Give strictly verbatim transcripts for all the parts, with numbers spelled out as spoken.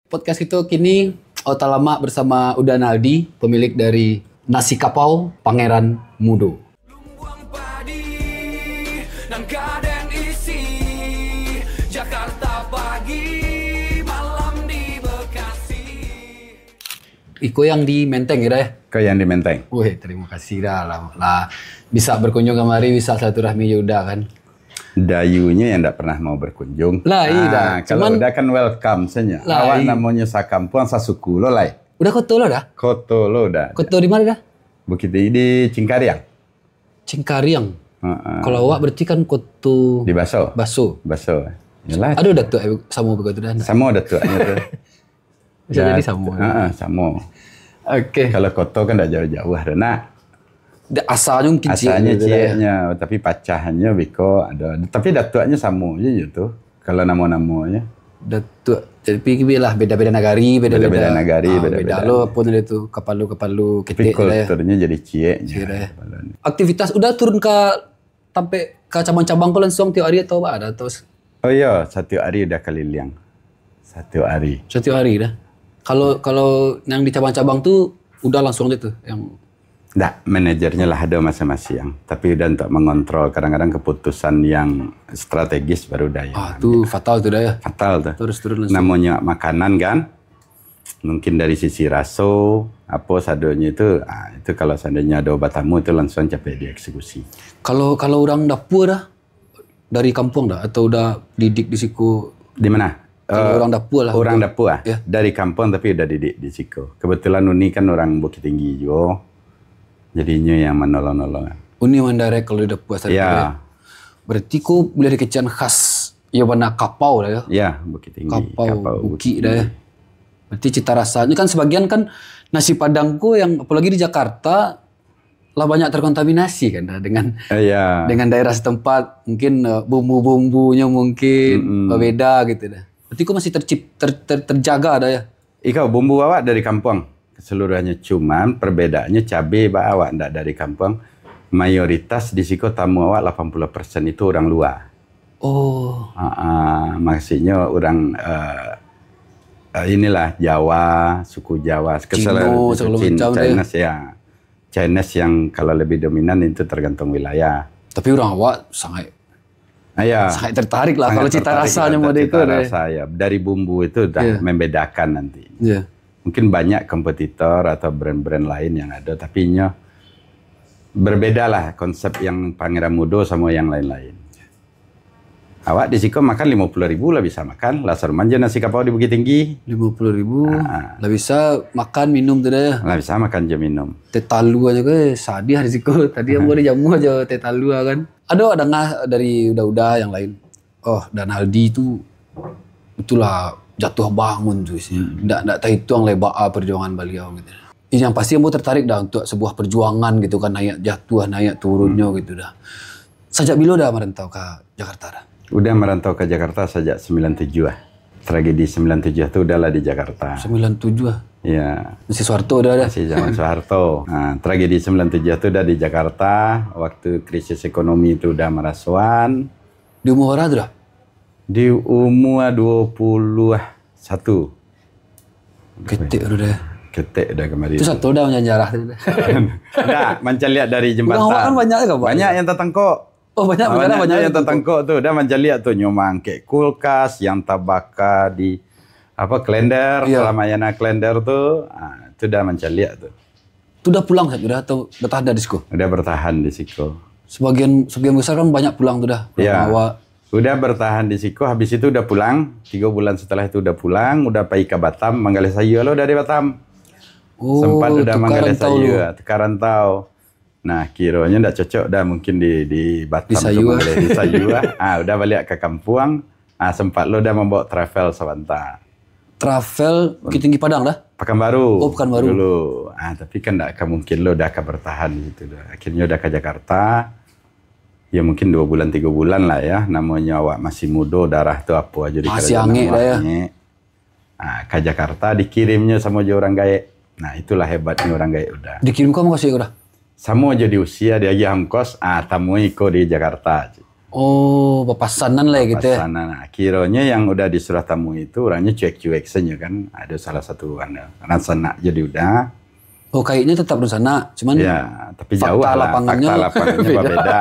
Podcast kito kini, Ota Lamak bersama Uda Naldi, pemilik dari Nasi Kapau Pangeran Mudo. Lumbuang padi, nan gadang isi, Jakarta pagi, malam di Bekasi. Iko yang di Menteng, ya, Da, ya? Ko yang di Menteng. Weh, terima kasih, Da, lah, lah bisa berkunjung kamari, bisa silaturahmi jo Uda, kan. Dayunyo yang ndak pernah mau berkunjung. Lah, iya, Da. Ah, kalau Cuman Uda kan welcome saja. Lah, Awak iya. namonyo sakampuang, sasuku lo lai. Uda koto lo, Da? Koto lo, Da. Koto di mana, Da? Bukittinggi, di Cengkareng. Cengkareng. Heeh. Kalau awak berarti kan koto Di Baso. Baso. Baso. Yalah. Ado datuak samo begitu, Da? Samo datuaknyo tu. Bisa Ya, jadi samo. Heeh, samo. Oke. Kalau koto kan ndak jauah-jauah doh, nak. Da-, asalnyo mungkin ciek Asalnyo gitu, Da, ya. cieknyo, tapi pacahannyo biko ado. Tapi datuaknyo samo je, je tu. Kalau namo-namonyo. Datuak, tapi bialah, beda-beda nagari, beda-beda. Beda-beda nagari, Ah, beda-beda. beda lo, apa nama tu, kapalo-kapalo Tapi ketek, Da, ya. kulturnyo jadi ciek, Ciek, Da, ya. kapalo ni. Aktivitas Uda turun ka, sampai ka cabang-cabang ko langsung tiap hari atau apa, Da? Atau s- Oh iyo, satiap hari Uda kaliliang. Satiap hari. Satiap hari, Da. Kalau, kalau yang di cabang-cabang tu, Uda langsung aja tu, yang Ndak, manajernyo lah ado masing-masing. Tapi Uda untuk mengontrol, kadang-kadang keputusan yang strategis baru Uda yang Ah, tu ambil. fatal tu, Da, ya. Fatal tu. Terus turun langsung. Namonyo makanan kan, mungkin dari sisi raso, apo sadonyo itu, ah, itu kalau seandainya ado batamu, itu langsung capai dieksekusi. Kalau, kalau urang dapua, Da, dari kampuang, Da, atau Uda didik di siko? Di mana? Kalau Eh, urang dapua lah, urang Uda. dapua, ah? Ya. Dari kampuang tapi Uda didik di siko. Kebetulan Uni kan urang Bukittinggi juo. Jadi inyo yang manolong-nolong. Uni mandirect kalau di dapua asal Ya. kira. Berarti ko boleh dikecekan khas, yo, bana kapau lah, ya. Ya, Bukittinggi, Kapau, kapau bukik Bukittinggi. dah, ya. Berarti cita rasanyo kan, sebagian kan nasi Padang ko yang, apalagi di Jakarta, lah banyak terkontaminasi kan, Da, dengan Eh, ya. dengan daerah setempat, mungkin, eh, bumbu-bumbunyo mungkin Mm-mm. berbeda gitu, Da. Berarti ko masih tercip-, ter-, ter-, terjaga, Da, ya. Iko bumbu awak dari kampuang keseluruhannyo, cuman perbedaannyo cabe ba awak ndak dari kampuang. Mayoritas di siko tamu awak lapan puluh persen itu urang lua. Oh. Ha, ah, maksudnyo urang, eh, eh, inilah Jawa, suku Jawa, Cino, kesel-, segala Cin-, macam tu, ya. Chinese, ya. Chinese yang kalau lebih dominan itu tergantung wilayah. Tapi urang awak sangat, Ah, ya. sangat tertarik lah Sangat kalau cita tertarik rasanyo lah, model cita itu, Da. rasa, ya. Dari bumbu itu dah Ya. membedakan nanti. Ya. Mungkin banyak kompetitor atau brand-brand lain yang ada, tapi inyo berbeda lah konsep yang Pangeran Mudo sama yang lain-lain. Awak di siko makan limo puluah ribu lah bisa makan, lah saruman jo nasi kapau di Bukittinggi. Limo puluah ribu, Ah, ah. lah bisa makan minum tu, Da, ya? Lah bisa makan jo minum. Teh talua aja ke sadiah di siko. Tadi ambo dijamu aja teh talua kan. Ado danga dari uda-uda yang lain. Oh, Uda Naldi tu, itulah jatuah bangun tu isinya. Hmm. Ndak, ndak taituang lai baa perjuangan baliau gitu. Yang pasti ambo tertarik dah untuk sebuah perjuangan gitu kan, naik jatuah, naik turunnyo Hmm. gitu dah. Sajak bilo Uda merantau ka Jakarta, Da? Uda merantau ka Jakarta sajak sembilan tujuh lah. Tragedi sembilan tujuh tu Uda lah di Jakarta. Sembilan tujuh lah? Ya. Masih Soeharto Uda, Da? Masih zaman Soeharto. Nah, tragedi sembilan tujuh tu Uda di Jakarta, waktu krisis ekonomi tu Uda marasoan. Di umur bara tu, Da? Di umur dua puluh satu. Ketek tu, Da. Ketek Uda kamari Itu tu. satu Uda manjarah tu, Da. Ndak, mancaliak dari jembatan. Urang awak kan banyak kan, Pak? Banyak yang tatangkok. Oh, banyak, Ah, banyak, banyak banyak yang tu. tatangkok tu. Uda mancaliak tu, nyo maangkek kulkas, yang tabaka di, apa, kalender, Iya. Ramayana kalender tu. Ah, tu Uda mancaliak tu. Tu Uda pulang sajo, Da, atau bertahan di siko? Uda bertahan di siko. Sebagian, sebagian besar kan banyak pulang tu, Da. Pulang Ya. awak. Uda bertahan di siko, habis itu Uda pulang. Tigo bulan setelah itu Uda pulang, Uda pai ka Batam, manggaleh sayua lo dari Batam. Oh, Sempat Uda tukar manggaleh rantau lo. sayua, tukar rantau. Nah, kironyo ndak cocok Da mungkin di, di Batam Di tu sayua. manggaleh di sayua. Ah, Uda baliak ka kampuang. Ah, sempat lo Uda mambawa travel sabanta. Travel Bukittinggi Padang, Da? Pekanbaru. Oh, Pekanbaru. Dulu. Ah, tapi kan ndak akan mungkin lo Uda ka bertahan di situ, Da. Akhirnyo Uda ka Jakarta. Ya, mungkin dua bulan, tigo bulan lah ya. Namonyo awak masih mudo, darah tu apo ajo Masih dikarajoan angek, Da, ya? angek. Ah, ka Jakarta dikirimnyo samo jo urang gaek. Nah, itulah hebatnyo urang gaek Uda. Dikirim ka Bekasi ko, Da? Samo jo diusia, diagiah ongkos, ah, tamui ko di Jakarta. Oh, papasanan lah gitu ya. Papasanan. Nah, kironyo yang Uda disuruah tamui itu orangnya cuek-cuek saja kan. Ada salah satu anu, dunsanak jadi Uda. Oh, kayaknya tetap dunsanak, cuman ya, tapi jauh fakta lah, lapangannya fakta lapangannya beda. Berbeda.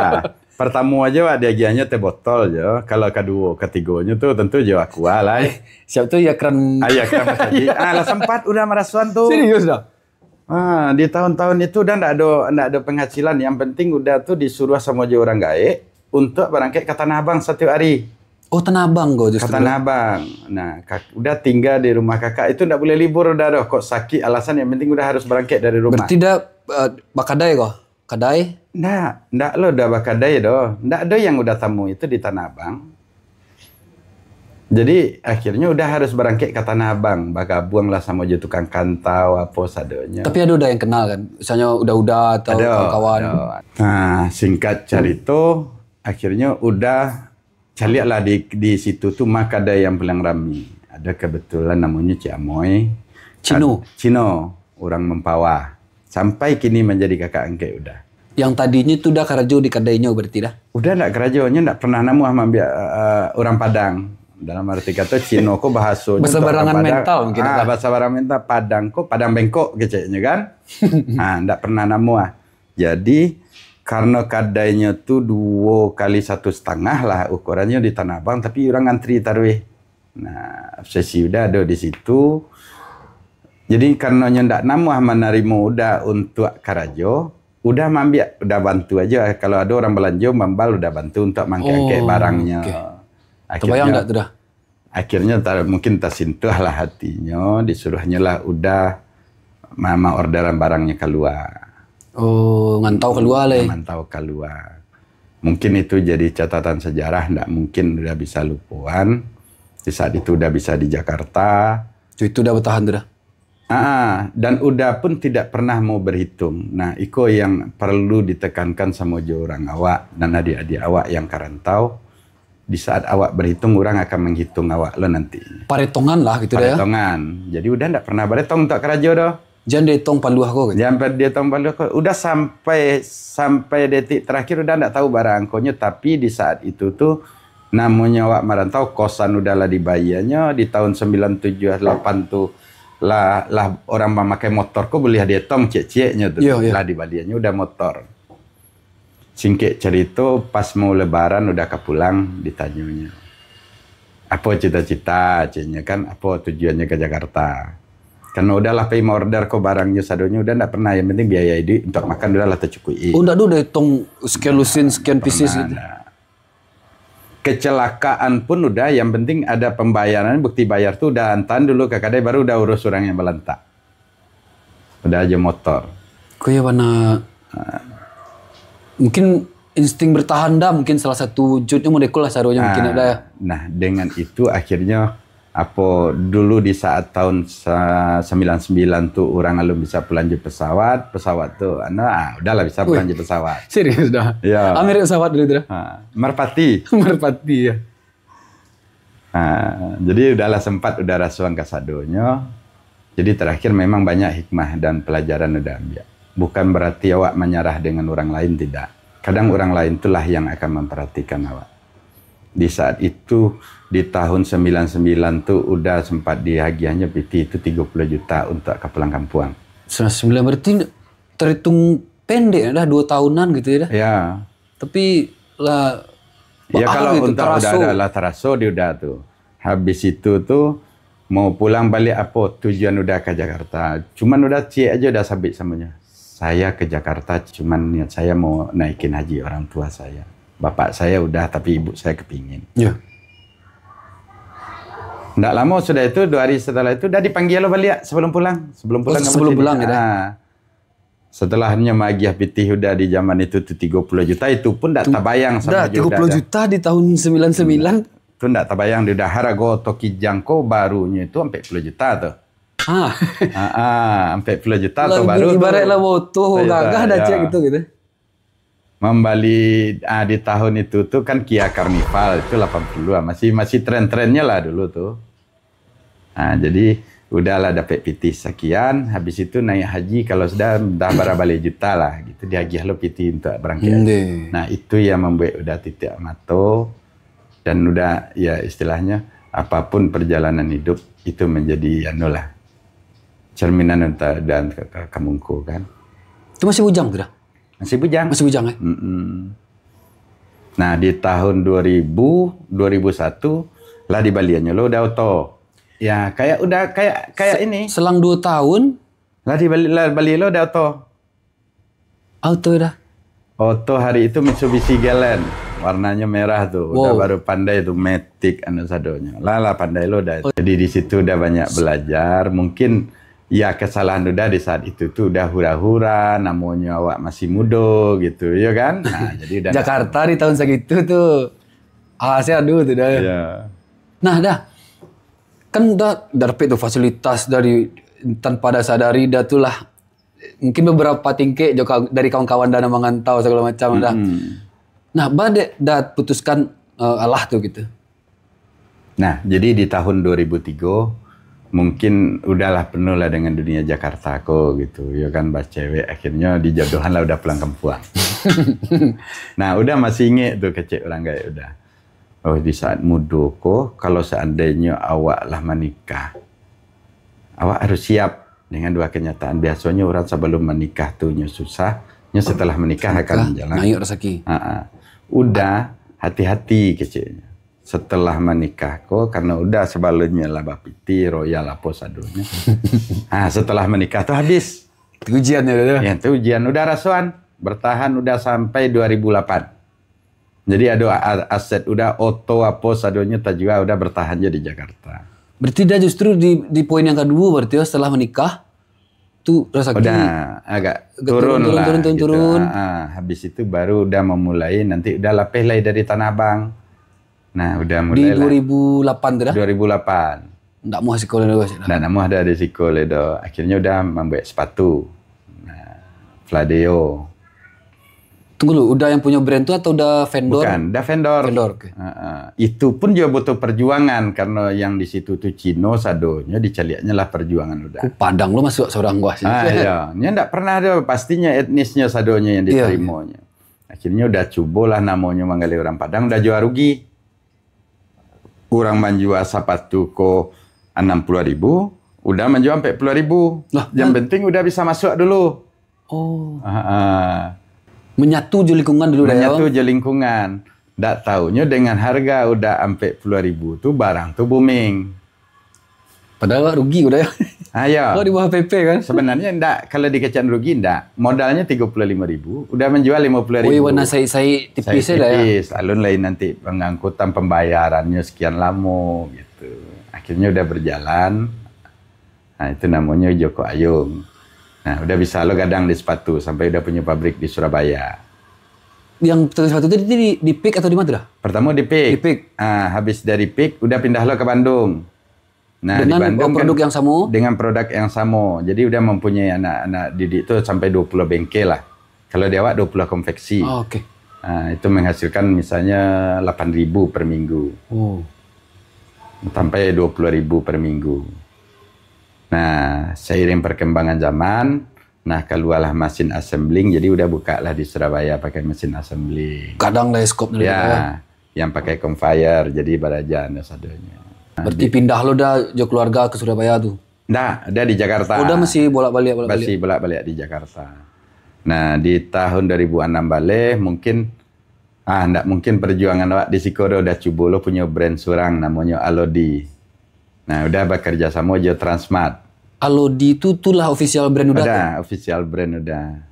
Pertama aja, Wak, diagiahnyo teh botol je. Kalau kedua, ketigonyo tu tentu je Aqua lah. Eh, siapa tu ya keren? Ah, ya, keren tadi. Ah, lah sempat Uda marasuan tu. Serius dah? Ah, di tahun-tahun itu Uda ndak ada, ndak ada penghasilan. Yang penting Uda tu disuruh sama je orang gaek untuk barangkek ke Tanah Abang setiap hari. Oh, Tanah Abang kau justru? Ke Tanah Abang. Nah, kak, Uda tinggal di rumah kakak. Itu ndak boleh libur Uda doh. Kok sakit alasan, yang penting Uda harus barangkek dari rumah. Berarti dah, eh, bakadai kau? Kadai? Ndak, ndak lo Uda bakadai doh. Ndak ada yang Uda tamui itu di Tanah Abang. Jadi, akhirnya Uda harus barangkek ke Tanah Abang, bagabuang lah sama je tukang kantau, apa sadonyo. Tapi ada Uda yang kenal kan? Misalnya Uda-Uda atau kawan-kawan. Ada, ada. Nah, singkat carito, akhirnya Uda caliak lah di, di situ tu mah kadai yang paling rami. Ada kebetulan namanya Cik Amoy. Cino? Kad-, Cino, orang Mempawah. Sampai kini manjadi kakak angkek Uda. Yang tadinyo tu Uda karajo di kadainyo berarti dah? Uda ndak karajo, nyo ndak pernah namuah maambiak, eh, urang Padang. Dalam arti kato, Cino ko bahasonyo tu urang Padang. Basabarangan mental mungkin, ah, dah. Basabarang mental. Padang ko Padang bengkok keceknyo kan. Ah, ndak pernah namuah. Jadi, karano kadainyo tu duo kali satu satangah lah ukurannyo di Tanah Abang, tapi urang antri taruih. Nah, obsesi Uda ado di situ. Jadi, karano nyo ndak namuah manarimo Uda untuak karajo, Uda maambiak, Uda bantu ajo. Kalau ado urang balanjo, mambal Uda bantu untuak maangkek-angkek barangnyo. Oh, oke. Tabayang ndak tu dah? Akhirnyo ta-, mungkin tasintuah lah hatinyo, disuruahnyo lah Uda ma-, maorderan barangnyo kalua. Oh, ngantau kalua lai. Ngantau kalua. Mungkin itu jadi catatan sejarah, ndak mungkin Uda bisa lupoan. Di saat itu Uda bisa di Jakarta. Itu, itu Uda batahan tu dah? Ah, dan Uda pun tidak pernah mau berhitung. Nah, iko yang perlu ditekankan samo jo urang awak dan adik-adik awak yang ka rantau. Di saat awak berhitung, urang akan menghitung awak lo nanti. Paretongan lah gitu dah ya? Paretongan. Jadi, Uda ndak pernah baretong untuak karajo doh. Jan dietong paluah ko gitu? Jan dietong paluah ko. Uda sampai, sampai detik terakhir Uda ndak tahu bara angkonyo, tapi di saat itu tu, namonyo awak marantau, kosan Uda lah dibayianyo, di tahun sembilan tujuh lapan tu lah, lah urang mamakai motor ko buliah dietong ciek-cieknyo tu, iyo, iyo, lah dibaliannyo Uda motor. Singkek carito, pas mau lebaran Uda ka pulang, ditanyo nyo, "Apo cita-cita?" ceknyo kan, "Apo tujuannyo ka Jakarta?" Karano Uda lah pai maorder ko barangnyo sadonyo, Uda ndak pernah, yang penting biaya iduik untuak makan Uda lah tacukuik-i. Oh, ndak ado dietong sekian lusin, sekian pieces gitu? Ndak pernah, ndak. Kecelakaan pun Uda, yang penting ada pembayaran, bukti bayar tu Uda antaan dulu ka kadai, baru Uda urus urang yang balantak. Uda ajo motor. Ko iyo bana. Ha. Mungkin insting bertahan Uda, mungkin salah satu wujudnyo model iko lah saronyo mungkin Uda. Nah, dengan itu akhirnyo apo dulu di saat tahun sa-, sembilan sembilan tu urang alun bisa pulang jo pesawat, pesawat tu, anu, ah, Uda lah bisa pulang jo pesawat. Serius dah? Ya. Apo merek pesawat dulu tu dah? Ha, Merpati. Merpati, ya. Ha, jadi Uda lah sempat Uda rasuang kasadonyo. Jadi terakhir memang banyak hikmah dan pelajaran Uda ambiak. Bukan berarti awak manyarah dengan urang lain, tidak. Kadang urang lain tu lah yang akan memperhatikan awak. Di saat itu, di tahun sembilan sembilan tu, Uda sempat diagiahnyo pitih tu tigo puluah juta untuak ka pulang kampuang. Sembilan sembilan berarti terhitung pendek dah, dua tahunan gitu ya dah? Ya. Tapi lah, ya, kalau gitu, untuak Uda taraso. Lah taraso di Uda tu. Habis itu tu, mau pulang baliak, apo tujuan Uda ka Jakarta. Cuman Uda ciek ajo Uda sabik samonyo. Saya ke Jakarta, cuman niat saya mau naikin haji orang tua saya. Bapak saya udah, tapi ibu saya kepingin. Ya. Ndak lamo sudah itu, dua hari setelah itu, Uda dipanggil lo baliak sebelum pulang. Sebelum pulang. Oh, sebelum pulang, gitu? Ah. Setelah nyo maagiah pitih Uda di zaman itu tu tigo puluah juta, itu pun ndak tabayang samo Uda. Tigo puluah juta di tahun sembilan sembilan? Tu ndak tabayang di Uda, harago oto Kijang ko barunyo itu ampek puluah juta tu. Ah. Ah, ah, ampek puluah juta tu baru tu. Ibarat lah oto gagah dah, ya. Cek gitu, gitu. Mambali, ah, di tahun itu tu kan Kia Carnival, itu lapan puluah, masih, masih tren-trennyo lah dulu tu. Ah, jadi Udah lah dapek pitih sakian, habis itu naik haji, kalau sudah, dah bara baleh juta lah, gitu, diagiah lo pitih untuk barangkek. Ndeh. Nah, itu yang mambuek Uda titiak mato, dan Uda, ya, istilahnya, apapun perjalanan hidup, itu menjadi, anu lah, cerminan untuk, dan ka, ka, ka mungko, kan. Itu masih bujang tu dah? Masih bujang. Masih bujang, eh? Mm-mm. Nah, di tahun dua ribu, dua ribu satu, lah dibaliannyo lo Uda oto. Ya, kayak Uda, kayak, kayak Se-, ini. Selang dua tahun? Lah dibali, lah bali lo Uda oto. Auto dah. Oto hari itu Mitsubishi Galant, warnanyo merah tu. Udah Wow. baru pandai tu, matic anu sadonyo. Lah, lah pandai lo Uda. Oh. Jadi di situ Uda banyak belajar. Mungkin, ya, kesalahan Uda di saat itu tu Uda hura-hura, namonyo awak masih mudo gitu, yo kan? Nah, jadi Uda Jakarta di tahun sagitu tu, ah, saya adu tu dah. Ya. Nah, dah. Kan dah, dah dapet tu fasilitas dari, tanpa dah sadari dah tu lah. Mungkin beberapa tingkek jo ka-, dari kawan-kawan dah nan mangantau sagalo macam dah. Mm-mm. Nah, ba dek dah putuskan, eh, alah tu gitu. Nah, jadi di tahun dua ribu tiga, mungkin udahlah penuh lah dengan dunia Jakarta ko gitu. Yo kan, bacewek, akhirnyo dijodohan lah Uda pulang kampuang. Nah, Uda masih ingek tu kecek urang gaek Uda. Oh, di saat mudo ko, kalau seandainyo awak lah manikah, awak harus siap dengan dua kenyataan. Biasonyo urang sabalum manikah tu nyo susah, nyo setelah manikah akan Nikah, manjalan. Naik rasaki. Ha, ha. Uda, hati-hati keceknyo. Setelah manikah ko, karano Uda sabalumnyo lah bapitih, royal apo sadonyo. Ha, setelah manikah tu habis. Itu ujiannyo tu. Ya, itu ujian. Uda rasoan, bertahan Uda sampai dua ribu lapan. Jadi ado a-, aset Uda, oto apo sadonyo tajua, Uda bertahan je di Jakarta. Berarti Uda justru di, di poin yang kedua berarti yo, setelah manikah, tu rasaki Uda agak agak turun, turun, turun lah, turun, turun, gitu. Turun. Ah, ah. Habis itu baru Uda memulai, nanti Uda lapeh lai dari Tanah Abang. Nah, Uda mulai lah. Di dua ribu lapan tu dah? Dua ribu lapan. Ndak muah siko lai doh, Bos, dah? Ndak namuah dah di siko lai doh. Akhirnyo Uda mambuek sepatu. Nah, Fladeo. Tunggu dulu, Uda yang punyo brand tu atau Uda vendor? Bukan, Uda vendor. Vendor, oke. Ha, ha. Itu pun juga butuh perjuangan, karano yang di situ tu Cino sadonyo, dicaliaknyo lah perjuangan Uda. Ku Padang lo masuak surang gua sih. Ah, iya. Nyo ndak pernah ado, pastinyo etnisnyo sadonyo yang Iya, iya. diterimonyo. Akhirnyo Uda cubolah namonyo manggaleh urang Padang, Uda jua rugi. Urang manjua sapatu ko anam puluah ribu, Uda manjua ampek puluah ribu. Lah, Yang kan penting Uda bisa masuak dulu. Oh. Ah, ah. Menyatu jo lingkungan dulu dah, Menyatu yo? jo lingkungan. Ndak taunyo dengan harga Uda ampek puluah ribu tu, barang tu booming. Padahal awak rugi Uda, yo? Ah, ya. Awak di bawah P P kan? Sebenarnyo ndak, kalau dikecek rugi ndak. Modalnyo tigo puluah limo ribu, Uda manjua limo puluah ribu. Oi, warna saik-saik tipis Saik se lah, yo? tipis. Alun lai nanti pengangkutan, pembayarannyo sekian lamo, gitu. Akhirnyo Uda berjalan. Nah, itu namonyo Joko Ayung. Nah, Uda bisa lo gadang di sepatu sampai Uda punyo pabrik di Surabaya. Yang sepatu tu di, di, di Peak atau di mana tu dah? Pertama di Peak. Di Peak. Ah, habis dari Peak, Uda pindah lo ke Bandung. Nah, di Dengan Bandung kan produk yang samo? dengan produk yang samo. Jadi Uda mempunyai anak-anak didik tu sampai dua puluh bengkel lah. Kalau di awak dua puluh konveksi. Oh, oke. Ah, itu menghasilkan misalnya lapan ribu per minggu. Oh. Sampai dua puluh ribu per minggu. Nah, seiring perkembangan zaman, nah, kaluarlah mesin assembling, jadi Uda buka lah di Surabaya pakai mesin assembling. Kadang lah eskop dulu Ya, ya. yang pakai conveyor, jadi baraja anu sadonyo. Nah, Berarti di pindah lo dah jo keluarga ke Surabaya tu? Ndak, Uda di Jakarta. Oh, Uda masih bolak-balik, bolak-balik? Masih bolak-balik di Jakarta. Nah, di tahun dua ribu anam baleh, mungkin, ah, ndak mungkin perjuangan awak di siko doh, Uda cubo lo punyo brand surang, namonyo Alodi. Nah, Uda bekerja samo jo Transmart. Alodi tu, tu lah official brand Uda Uda, tu? official brand Uda.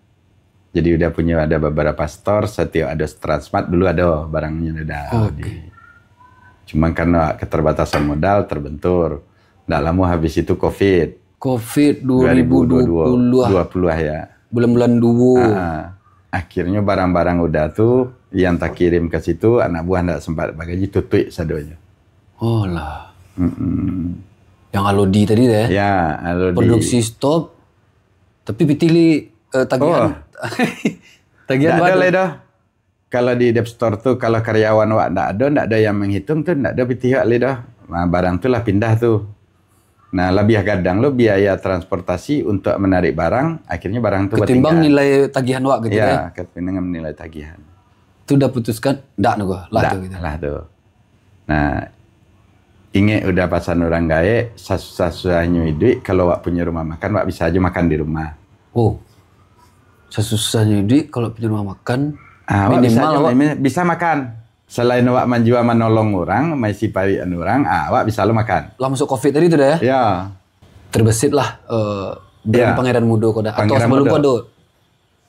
Jadi Uda punyo ado beberapa store, setiap ado Transmart dulu ado barangnyo Uda. Oke. Di, cuma karena keterbatasan modal, terbentur. Ndak lamo habis itu covid. Covid dua ribu dua puluh. Dua puluh, ya. Bulan-bulan duo. Ah, akhirnyo barang-barang Uda tu yang takirim ke situ, anak buah ndak sempat bagaji, tutuik sadonyo. Oh lah. Mm-mm. Yang Alodi tadi tu, eh? Ya, Alodi. Produksi stop, tapi pitih li, eh, tagihan. Oh. Tagihan Ndak ado baru. lai doh. Kalau di Dep Store tu, kalau karyawan awak ndak ado, ndak ado yang menghitung tu, ndak ado pitih awak lai doh. Nah, barang tu lah pindah tu. Nah, labiah gadang lo biaya transportasi untuk manarik barang, akhirnya barang tu ketimbang batinggal. Nilai tagihan wak gitu ya? Ya, ketimbang nilai tagihan. Tu udah putuskan, ndak tu, lah ndak, tu gitu. Lah tu. Nah, ingek udah pasan urang gaek, sasusah-susahnyo iduik, kalau wak punyo rumah makan, wak bisa aja makan di rumah. Oh, sasusah-susahnyo iduik, kalau punyo rumah makan, ah, awak bisa minimal aja, awak bisa makan. Selain awak manjua manolong urang, maisi paruik urang, ah, awak bisa lo makan. Lah masuk covid tadi tu dah ya? Ya. Terbesit lah, eh, brand Pangeran Mudo ko dah. Atau Pangeran sebelum Mudo ko ado?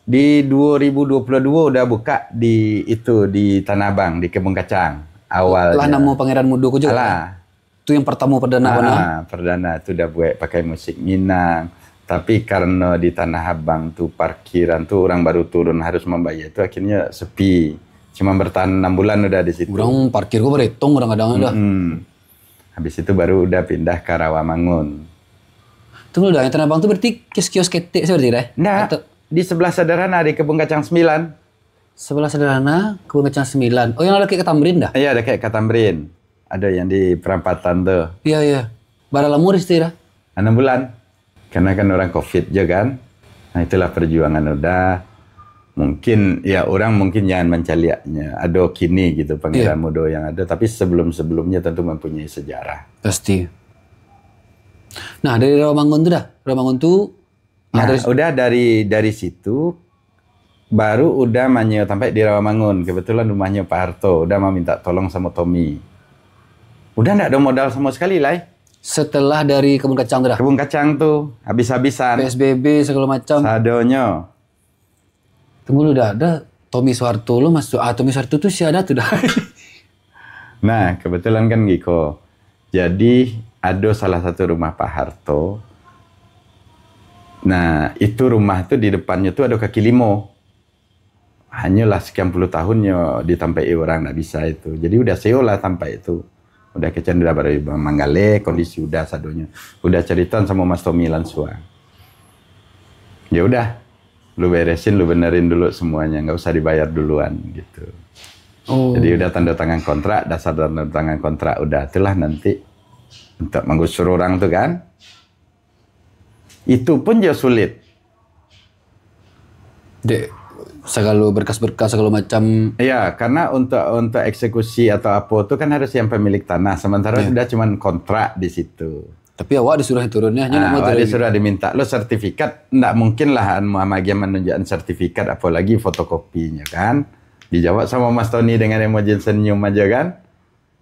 Di dua ribu dua puluh dua udah buka di itu, di Tanah Abang, di Kebun Kacang. Awalnya. Lah namo Pangeran Mudo ko juo? Alah. Tu yang pertama perdana. Ah, perdana tu udah buat pakai musik Minang. Tapi karena di Tanah Abang tu parkiran tu orang baru turun harus membayar tu, akhirnya sepi. Cuma bertahan enam bulan udah di situ. Orang parkir ko beretong kadang-kadang dah. Mm-mm. Habis itu baru udah pindah ke Rawamangun. Tunggu dah, yang Tanah Abang tu berarti kios-kios ketek saja berarti dah? Ndak. Atau di sebelah Sederhana, di Kebun Kacang Sembilan. Sebelah Sederhana, Kebun Kacang Sembilan. Oh, yang dekat ke Tamrin dah? Iya, dekat ke Tamrin. Ada yang di perempatan tu. Iya, iya. Bara lamo di situ dah? Enam bulan. Karena kan orang covid je kan. Nah, itulah perjuangan udah. Mungkin, ya, orang mungkin jangan mencaliaknya. Ado kini gitu, Pangeran Mudo yang ada. Tapi sebelum-sebelumnya tentu mempunyai sejarah. Pasti. Nah, dari Rawamangun tu dah. Rawamangun tu, nah, nah, dari udah dari, dari situ, baru udah manyeo tampek di Rawamangun. Kebetulan rumahnya Pak Harto. Udah mau minta tolong sama Tommy. Udah ndak ada modal sama sekali, Lai. Setelah dari Kebun Kacang tu dah? Kebun Kacang tu, habis-habisan. P S B B segala macam. Sadonyo. Tunggu lu dah, dah Tommy Soeharto lu masuk. Ah, Tommy Soeharto tu sia dah tu dah. Nah, kebetulan kan giko. Jadi, ado salah satu rumah Pak Harto. Nah, itu rumah tu di depannyo tu ado kaki limo. Hanyolah sekian puluh tahunnyo ditampek urang, ndak bisa itu. Jadi, udah seolah tampek itu. Udah kecen, udah baru manggaleh, kondisi udah sadonyo. Udah caritan sama Mas Tommy lansuang. Ya udah, lu beresin, lu benerin dulu semuanya, nggak usah dibayar duluan gitu. Oh. Jadi udah tanda tangan kontrak, dasar tanda tangan kontrak udah, itulah nanti untuk menggusur orang tu kan. Itu pun juga sulit. Dek, segalo berkas-berkas, segalo macam. Ya, karena untuk, untuk eksekusi atau apa tu kan harus yang pemilik tanah. Sementara ya, sudah cuman kontrak di situ. Tapi awak disuruh turunnya, hanya ah, awak disuruh diminta lo sertifikat. Ndak mungkin lah Muhammad Agian menunjukkan sertifikat, apalagi fotokopinya kan. Dijawab sama Mas Tony dengan emoji senyum aja kan.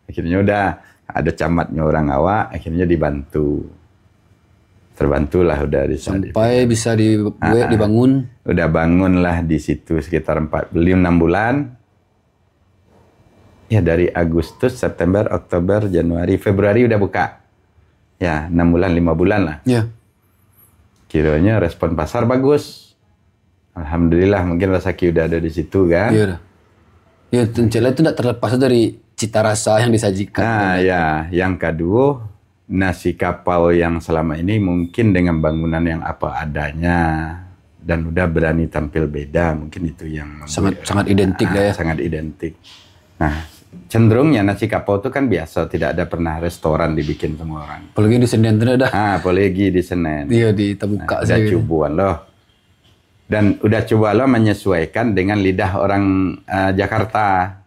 Akhirnya udah ada camatnya orang awak, akhirnya dibantu. Terbantulah udah di saat itu. Sampai bisa dibuat, ah, ah, dibangun. Udah bangunlah di situ sekitar empat, belum enam bulan. Ya, dari Agustus, September, Oktober, Januari, Februari udah buka. Ya, enam bulan, lima bulan lah. Ya. Kiranya respon pasar bagus. Alhamdulillah, mungkin rezeki udah ada di situ kan. Iya dah. Ya, tu, Encik Lai tu ndak terlepas dari cita rasa yang disajikan. Nah, ya, yang kedua, nasi kapau yang selama ini mungkin dengan bangunan yang apa adanya dan udah berani tampil beda, mungkin itu yang membuat, sangat, sangat identik, ah, dah ya. Sangat identik. Nah, cenderungnya nasi kapau tu kan biasa, tidak ada pernah restoran dibikin sama orang. Apalagi di Senen tu dah. Ah, apalagi di Senen. Iya, di terbuka. Nah, udah saja gitu. Cubuan loh. Dan udah cubalah menyesuaikan dengan lidah orang, eh, Jakarta.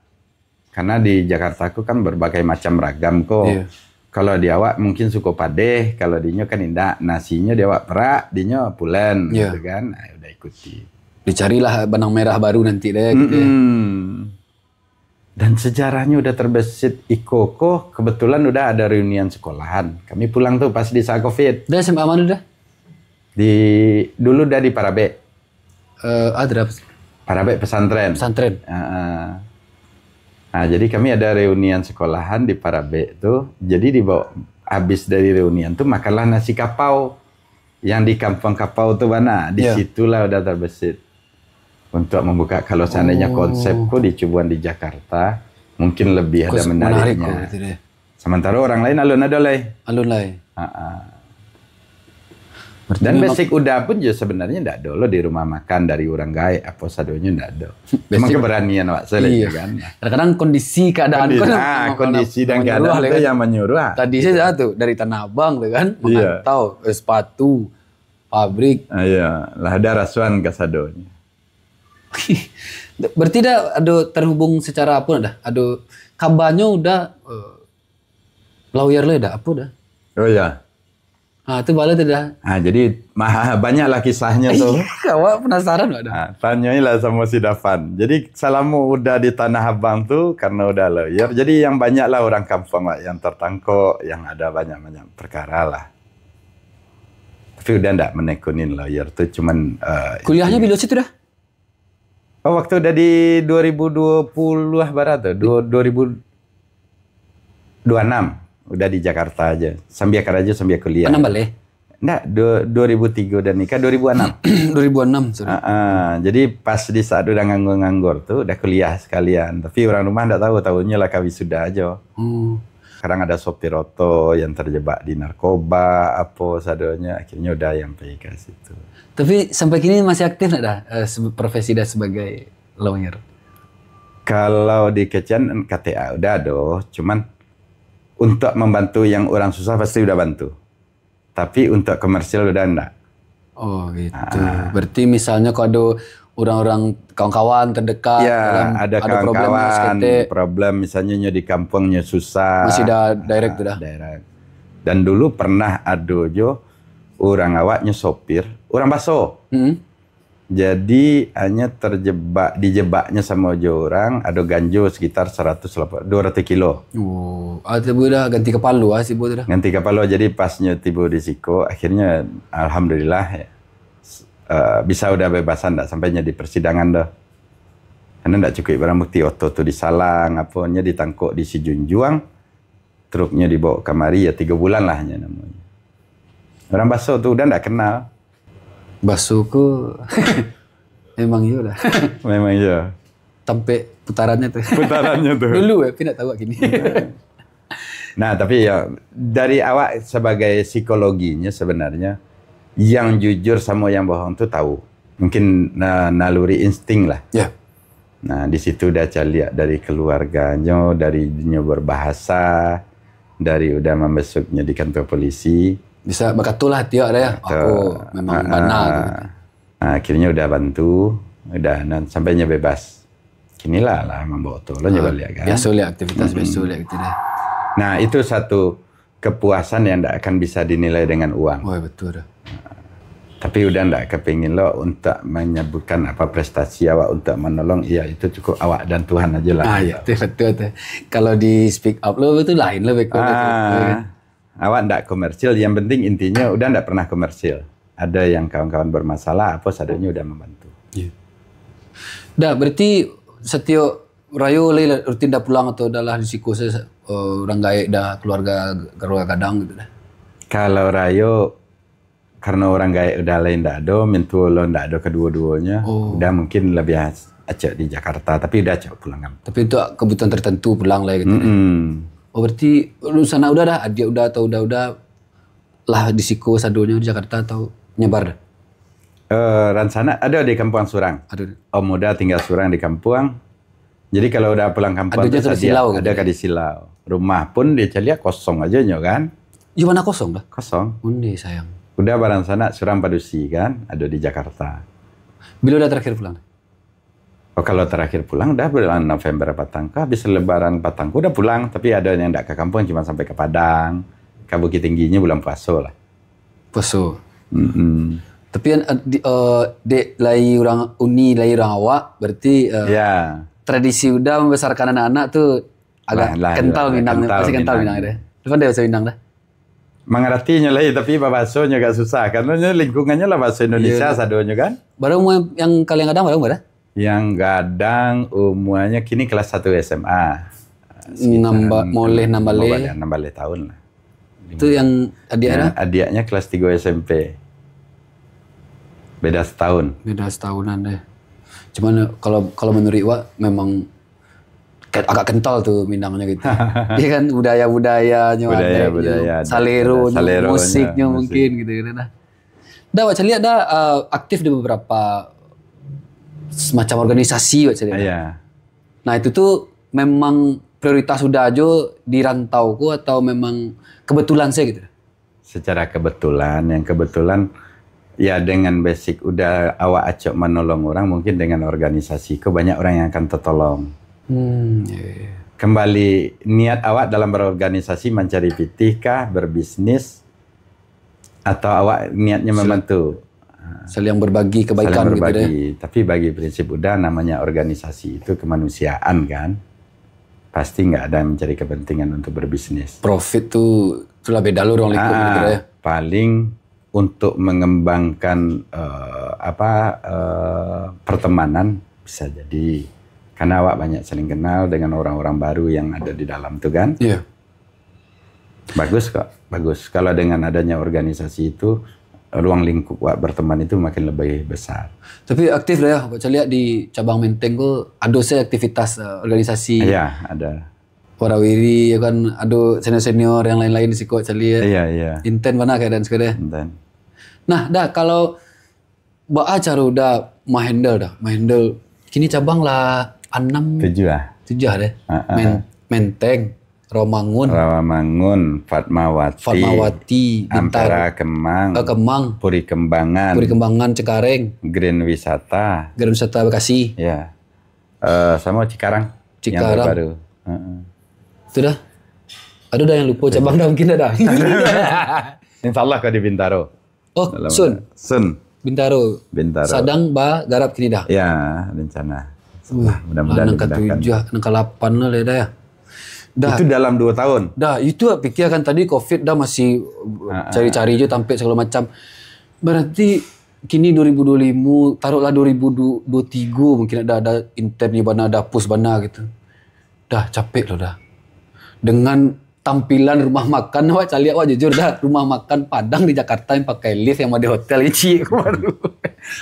Karena di Jakarta ko kan berbagai macam ragam ko. Iya. Kalau di awak mungkin suko padeh, kalau dinyo kan indak. Nasinyo di awak perak, dinyo pulen, iya, gitu kan. Nah, udah ikuti. Dicarilah benang merah baru nanti deh, gitu ya. Mm-mm. Dan sejarahnya udah terbesit iko ko, kebetulan udah ada reunian sekolahan. Kami pulang tuh pas di saat covid. Dah S M A mana dah? Di, dulu dah di Parabek. Eh, ada apa sih? Parabek pesantren. Pesantren. Heeh. Nah, jadi kami ada reunian sekolahan di Parabek tuh. Jadi dibawa, habis dari reunian tuh makanlah nasi kapau yang di Kampung Kapau tuh bana. Di, ya, situlah udah terbesit untuk membuka. Kalau seandainya, oh, konsep ko dicubuan di Jakarta, mungkin lebih ada, kos-, menarik menariknya ko gitu deh. Sementara orang lain alun ado lai. Alun lai. Ha-ha. Dan basic Uda pun jo sebenarnya ndak ado lo di rumah makan dari urang gaek apo sadonyo, ndak ado. Cuma keberanian awak sajo kan. Kadang-kadang kondisi keadaan kan memang kondisi dan keadaan tu yang manyuruah. Tadi sajo tu dari Tanah Abang tu kan, mangantau, eh, sepatu, pabrik. Ah, iyo, lah ado rasuan kasadonyo. Berarti dah ado terhubung secara apo dah? Ado kabanyo Uda, eh, lawyer lo dah, apo dah? Oh iyo. Ah, tu bala tu dah. Ah, jadi, banyaklah kisahnyo tu. Awak penasaran, Pak, dah? Ah, tanyoilah samo si Dafan. Jadi, salamo Uda di Tanah Abang tu, karena Uda lawyer, jadi yang banyaklah urang kampuang, Pak, yang tertangkok, yang ada banyak-banyak perkara lah. Tapi Uda ndak menekunin lawyer tu, cuman, eh, kuliahnyo bilo situ dah? Oh, waktu Uda di dua ribu dua puluh bara tu, dua ribu dua enam, Uda di Jakarta aja, sambil karajo sambil kuliah. Anam baleh? Ndak, dua ribu tiga Uda nikah, dua ribu enam. Dua ribu enam, sorry. Ah, jadi pas di saat Uda nganggur-nganggur tu, Uda kuliah sekalian. Tapi urang rumah ndak tahu, tahunya lah ka wisuda aja. Hmm. Kadang ada sopir oto yang terjebak di narkoba, apo sadonyo, akhirnya Uda yang pai ka situ. Tapi sampai kini masih aktif ndak dah, eh, se-, profesi dah sebagai lawyer? Kalau di kecen K T A Uda ado, cuman untuk membantu yang orang susah pasti Uda bantu. Tapi untuk komersial Uda ndak. Oh, gitu. Ah. Berarti misalnya kalau ada orang-orang, kawan-kawan terdekat, ya, dalam, ada kawan-kawan, problem misalnya nyo di kampuang nyo susah. Masih dah direct tu dah? Direct. Dan dulu pernah ado jo urang awak nyo sopir, urang Baso. Hmm. Jadi, hanya terjebak, dijebaknya samo jo urang, ado ganjo sekitar saratus lapan, dua ratus kilo. Oh, ah, tibo dah ganti kapalo ah, sibo tu dah. Ganti kapalo, jadi pas nyo tibo di siko, akhirnya alhamdulillah, ya, s-, eh, bisa Uda bebasan, ndak sampai nyo di persidangan doh. Karena ndak cukup barang bukti, oto tu disalang, apo, nyo ditangkok di Sijunjuang, truknyo dibawa kamari, ya tigo bulan lah nyo namonyo. Urang Baso tu Uda ndak kenal. Baso ko memang iyo lah. Memang iyo. Tampek putarannyo tu. Putarannyo tu. Dulu, eh, tapi ndak tahu kini. Nah, tapi ya, dari awak sebagai psikologinya sebenarnya, yang jujur samo yang bohong tu tahu. Mungkin na-, naluri insting lah. Ya. Nah, di situ Uda caliak dari keluarganyo, dari dinyo berbahasa, dari Uda mambesuknyo di kantua polisi. Bisa bakato lah tiok dah ya, aku memang bana tu. Ah, akhirnya Uda bantu, Uda nan sampai nyo bebas. Kini lah, lah mambawa oto lo nyo baliak kan. Biaso liak aktivitas, biaso liak gitu dah. Nah, itu satu kepuasan yang ndak akan bisa dinilai dengan uang. Oh, betul dah. Tapi Uda ndak kepingin lo untuk menyebutkan apa prestasi awak untuk menolong, ya itu cukup awak dan Tuhan aja lah. Ah, ya, betul, betul, betul. Kalau di speak up lo betul lain lo beko. Ah, awak ndak komersil, yang penting intinya Uda ndak pernah komersil. Ada yang kawan-kawan bermasalah, apa sadonyo Uda membantu. Iya. Dah, berarti setiap rayo lai rutin dah pulang atau dah lah di siko se-, eh, urang gaek dah, keluarga, keluarga gadang gitu dah? Kalau rayo, karena urang gaek Uda lai ndak ado, mintuo lo ndak ado keduo-duonyo, oh, Uda mungkin lebih acok di Jakarta, tapi Uda acok pulang kampung. Tapi untuk kebutuhan tertentu pulang lah gitu dah. Mm-mm. Oh, berarti dunsanak Uda dah, adiak Uda atau Uda-Uda lah di siko sadonyo di Jakarta atau nyebar dah? Eh, dunsanak ado di kampuang surang. Ado. Om Uda tingga surang di kampuang. Jadi kalau Uda pulang kampuang tu, ado ka di silau. Rumah pun dicaliak kosong aja nyo kan. Iyo, mana kosong dah? Kosong. Onde sayang. Uda barang sanak surang padusi kan, ado di Jakarta. Bilo Uda terakhir pulang? Oh, kalau terakhir pulang dah bulan November patang ko, habis Lebaran patang ko Uda pulang, tapi ado yang ndak ka kampuang, cuma sampai ke Padang, ka Bukittingginyo bulan puaso lah. Puaso. Mm-mm. Tapi, eh, di, eh, dek lai urang uni, lai urang awak, berarti, eh, tradisi Uda membesarkan anak-anak tu agak lah, lah, kental Minang, kental pasti kental Minang. Minang deh. Lu pandai bahasa Minang dah? Mangarati nyo lai, tapi babasonyo agak susah. Karena nyo lingkungannyo lah bahasa Indonesia sadonyo kan. Baru umua yang kalian gadang baru umua dah? Yang gadang umuanyo kini kelas satu S M A. Sekitar moleh enam baleh. Enam baleh tahun lah. Itu yang adiak dah? Adiaknyo kelas tigo S M P. Beda setahun. Beda setahunan deh. Cuman kalau, kalau menurut Wak memang ke-, agak kental tu Minangnyo gitu. Iya kan, budaya-budayanyo, budaya-budaya, adatnyo, saleronyo, musiknyo mungkin gitu, gitu dah. Dah, awak caliak dah, uh, aktif di beberapa semacam organisasi, awak caliak. Iya. Nah, itu tu memang prioritas Uda jo di rantau ko atau memang kebetulan saja gitu? Secara kebetulan, yang kebetulan ya dengan basic Uda awak acok manolong orang, mungkin dengan organisasi ko banyak orang yang akan tertolong. Hmm, iya, iya. Kembali, niat awak dalam berorganisasi mancari pitih kah, berbisnis, atau awak niatnya Sel- membantu? Saling berbagi kebaikan Saling gitu deh. Berbagi. Tapi bagi prinsip Uda, namanya organisasi itu kemanusiaan kan. Pasti nggak ada yang mencari kepentingan untuk berbisnis. Profit tu, itulah beda lo urang lingkup gitu deh. Ah, paling untuk mengembangkan, eh, apa, eh, pertemanan bisa jadi. Karena awak banyak saling kenal dengan orang-orang baru yang ada di dalam tu kan. Iya. Bagus kok, bagus. Kalau dengan adanya organisasi itu, ruang lingkup awak berteman itu makin lebih besar. Tapi aktif dah ya, awak caliak di cabang Menteng ko, ado sajo aktivitas, eh, organisasi. Iya, ada. Warawiri, ya kan, ado senior-senior yang lain-lain di siko, awak caliak. Iya, iya. Inten bana keadaan siko deh. Inten. Nah, dah, kalau baa caro Uda ma-handle dah, ma-handle. Kini cabang lah anam. Tujuah, ah? Tujuah deh. Ha, ha. Men-, Menteng, Rawamangun. Rawamangun, Fatmawati, Fatmawati, Bintaro. Ampera, Kemang. Eh, Kemang. Puri Kembangan. Puri Kembangan, Cengkareng. Grand Wisata. Grand Wisata Bekasi. Ya. Eh, samo Cikarang. Cikarang. Yang terbaru. Heeh. Itu dah. Aduh, dah yang lupa cabang dah mungkin dah. Insya Allah kalau di Bintaro. Oh, dalam sun. Sun. Bintaro. Bintaro. Sadang bagarap kini dah. Ya, rencana. Wih, mudah-mudahan lah, nang dimudahkan. Katujuah, nang kalapan lah dah ya. Dah. Itu dalam dua tahun. Dah, itu pikirkan tadi covid dah masih, ah, ah, cari-cari je tampek segala macam. Berarti kini dua ribu dua puluh lima, taruhlah dua ribu dua puluh tiga mungkin ada, ada inten ni bana, ada post bana gitu. Dah, capek lo dah. Dengan tampilan rumah makan, awak caliak, awak jujur dah, rumah makan Padang di Jakarta yang pakai lift, yang model hotel, icik ko baru.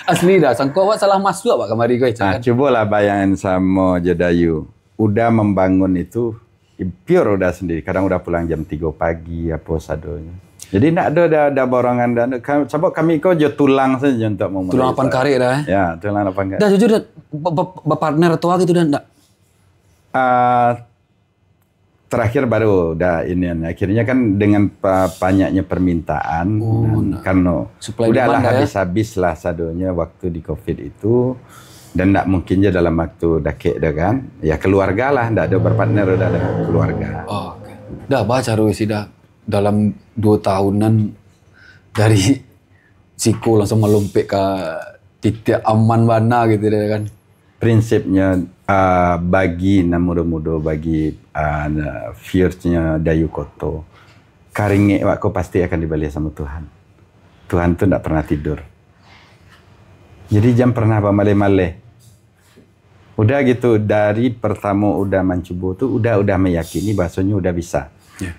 Asli dah, sangko awak salah masuk awak kamari ko, Ica, kan? Cubolah bayangkan samo jo Dayu. Uda membangun itu, pure Uda sendiri. Kadang Uda pulang jam tiga pagi, apo sadonyo. Jadi, ndak ado dah, dah borongan, dah, ka-, sabab kami ko jo tulang sajo untuk memulai. Tulang lapan karik dah, eh? Ya, tulang lapan karik. Dah, jujur dah, ba-, ba-, bapartner atau gitu dah, ndak? Ah, terakhir baru dah inian. Akhirnya kan dengan pa-, banyaknya permintaan, oh, dan nah, karena supply demand lah ya? Udahlah habis-habis lah sadonyo waktu di covid itu, dan ndak mungkin je dalam waktu dakek dah kan. Ya keluarga lah, ndak ado berpartner udah ada keluarga. Oh, oke. Dah, baa caro sih dah dalam dua tahunan dari siko langsung malompek ka titik aman bana gitu deh kan. Prinsipnya, ah, bagi nan mudo-mudo, bagi, ah, na-, viewers-nyo Dayu Koto, karingek wak ko pasti akan dibaleh samo Tuhan. Tuhan tu ndak pernah tidur. Jadi, jan pernah bamaleh-maleh. Udah gitu, dari pertamo udah mancubo tu, udah, udah meyakini bahasonyo udah bisa. Ya.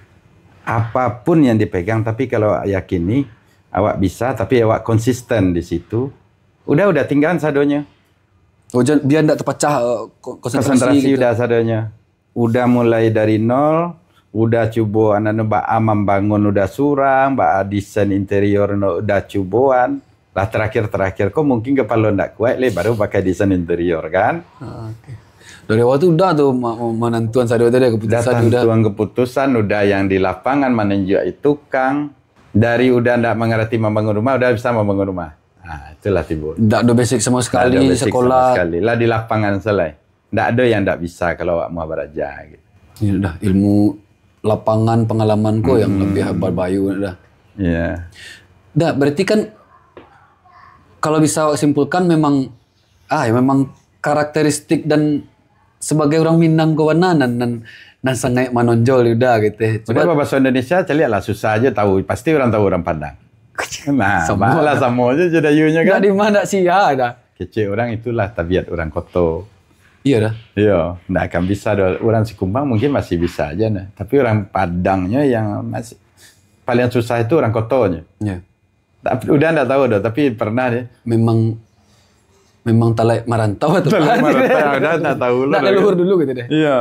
Apapun yang dipegang, tapi kalau yakini awak bisa, tapi awak konsisten di situ, udah, udah tinggalan sadonyo. Oh, jan-, biar ndak terpecah, eh, ko-, konsentrasi. Konsentrasi gitu. Udah sadonyo. Udah mulai dari nol, udah cubo anak-anak baa mambangun udah surang, baa desain interior no udah cuboan. Lah terakhir-terakhir ko mungkin kepala ndak kuat leh, baru pakai desain interior kan. Ah, oke. Dari awal tu udah tu ma-, ma-, manantuan sado tadi keputusan udah. Dah tantuan keputusan, udah yang di lapangan manunjuak tukang. Dari udah ndak mengerti membangun rumah, udah bisa membangun rumah. Ah, itulah tibo. Ndak ado basic sama sekali. Ndak ado basic sama sekali. Lah di lapangan salai. Ndak ado yang ndak bisa kalau awak mau baraja gitu. Ya dah, ilmu lapangan, pengalaman ko yang lebih babayu dah. Iya. Dah, berarti kan kalau bisa awak simpulkan memang, ah, ya memang karakteristik dan sebagai urang Minang ko bana nan, nan, nan sangaik manonjol di Uda gitu. Cuman bahasa Indonesia caliak lah susah aja tahu, pasti orang tahu orang Padang. Nah, sama lah, sama aja je Dayunya kan. Ndak di mana sia dah. Kecek orang itulah tabiat orang koto. Iya dah. Iya, ndak akan bisa doh. Orang Sikumbang mungkin masih bisa aja nah. Tapi orang Padangnya yang masih paling susah itu orang kotonya. Iya. Tapi udah ndak tahu doh, tapi pernah deh. Memang, memang talaik marantau atau talaik marantau, udah ndak tahu lah. Ndak leluhur dulu gitu deh. Iya.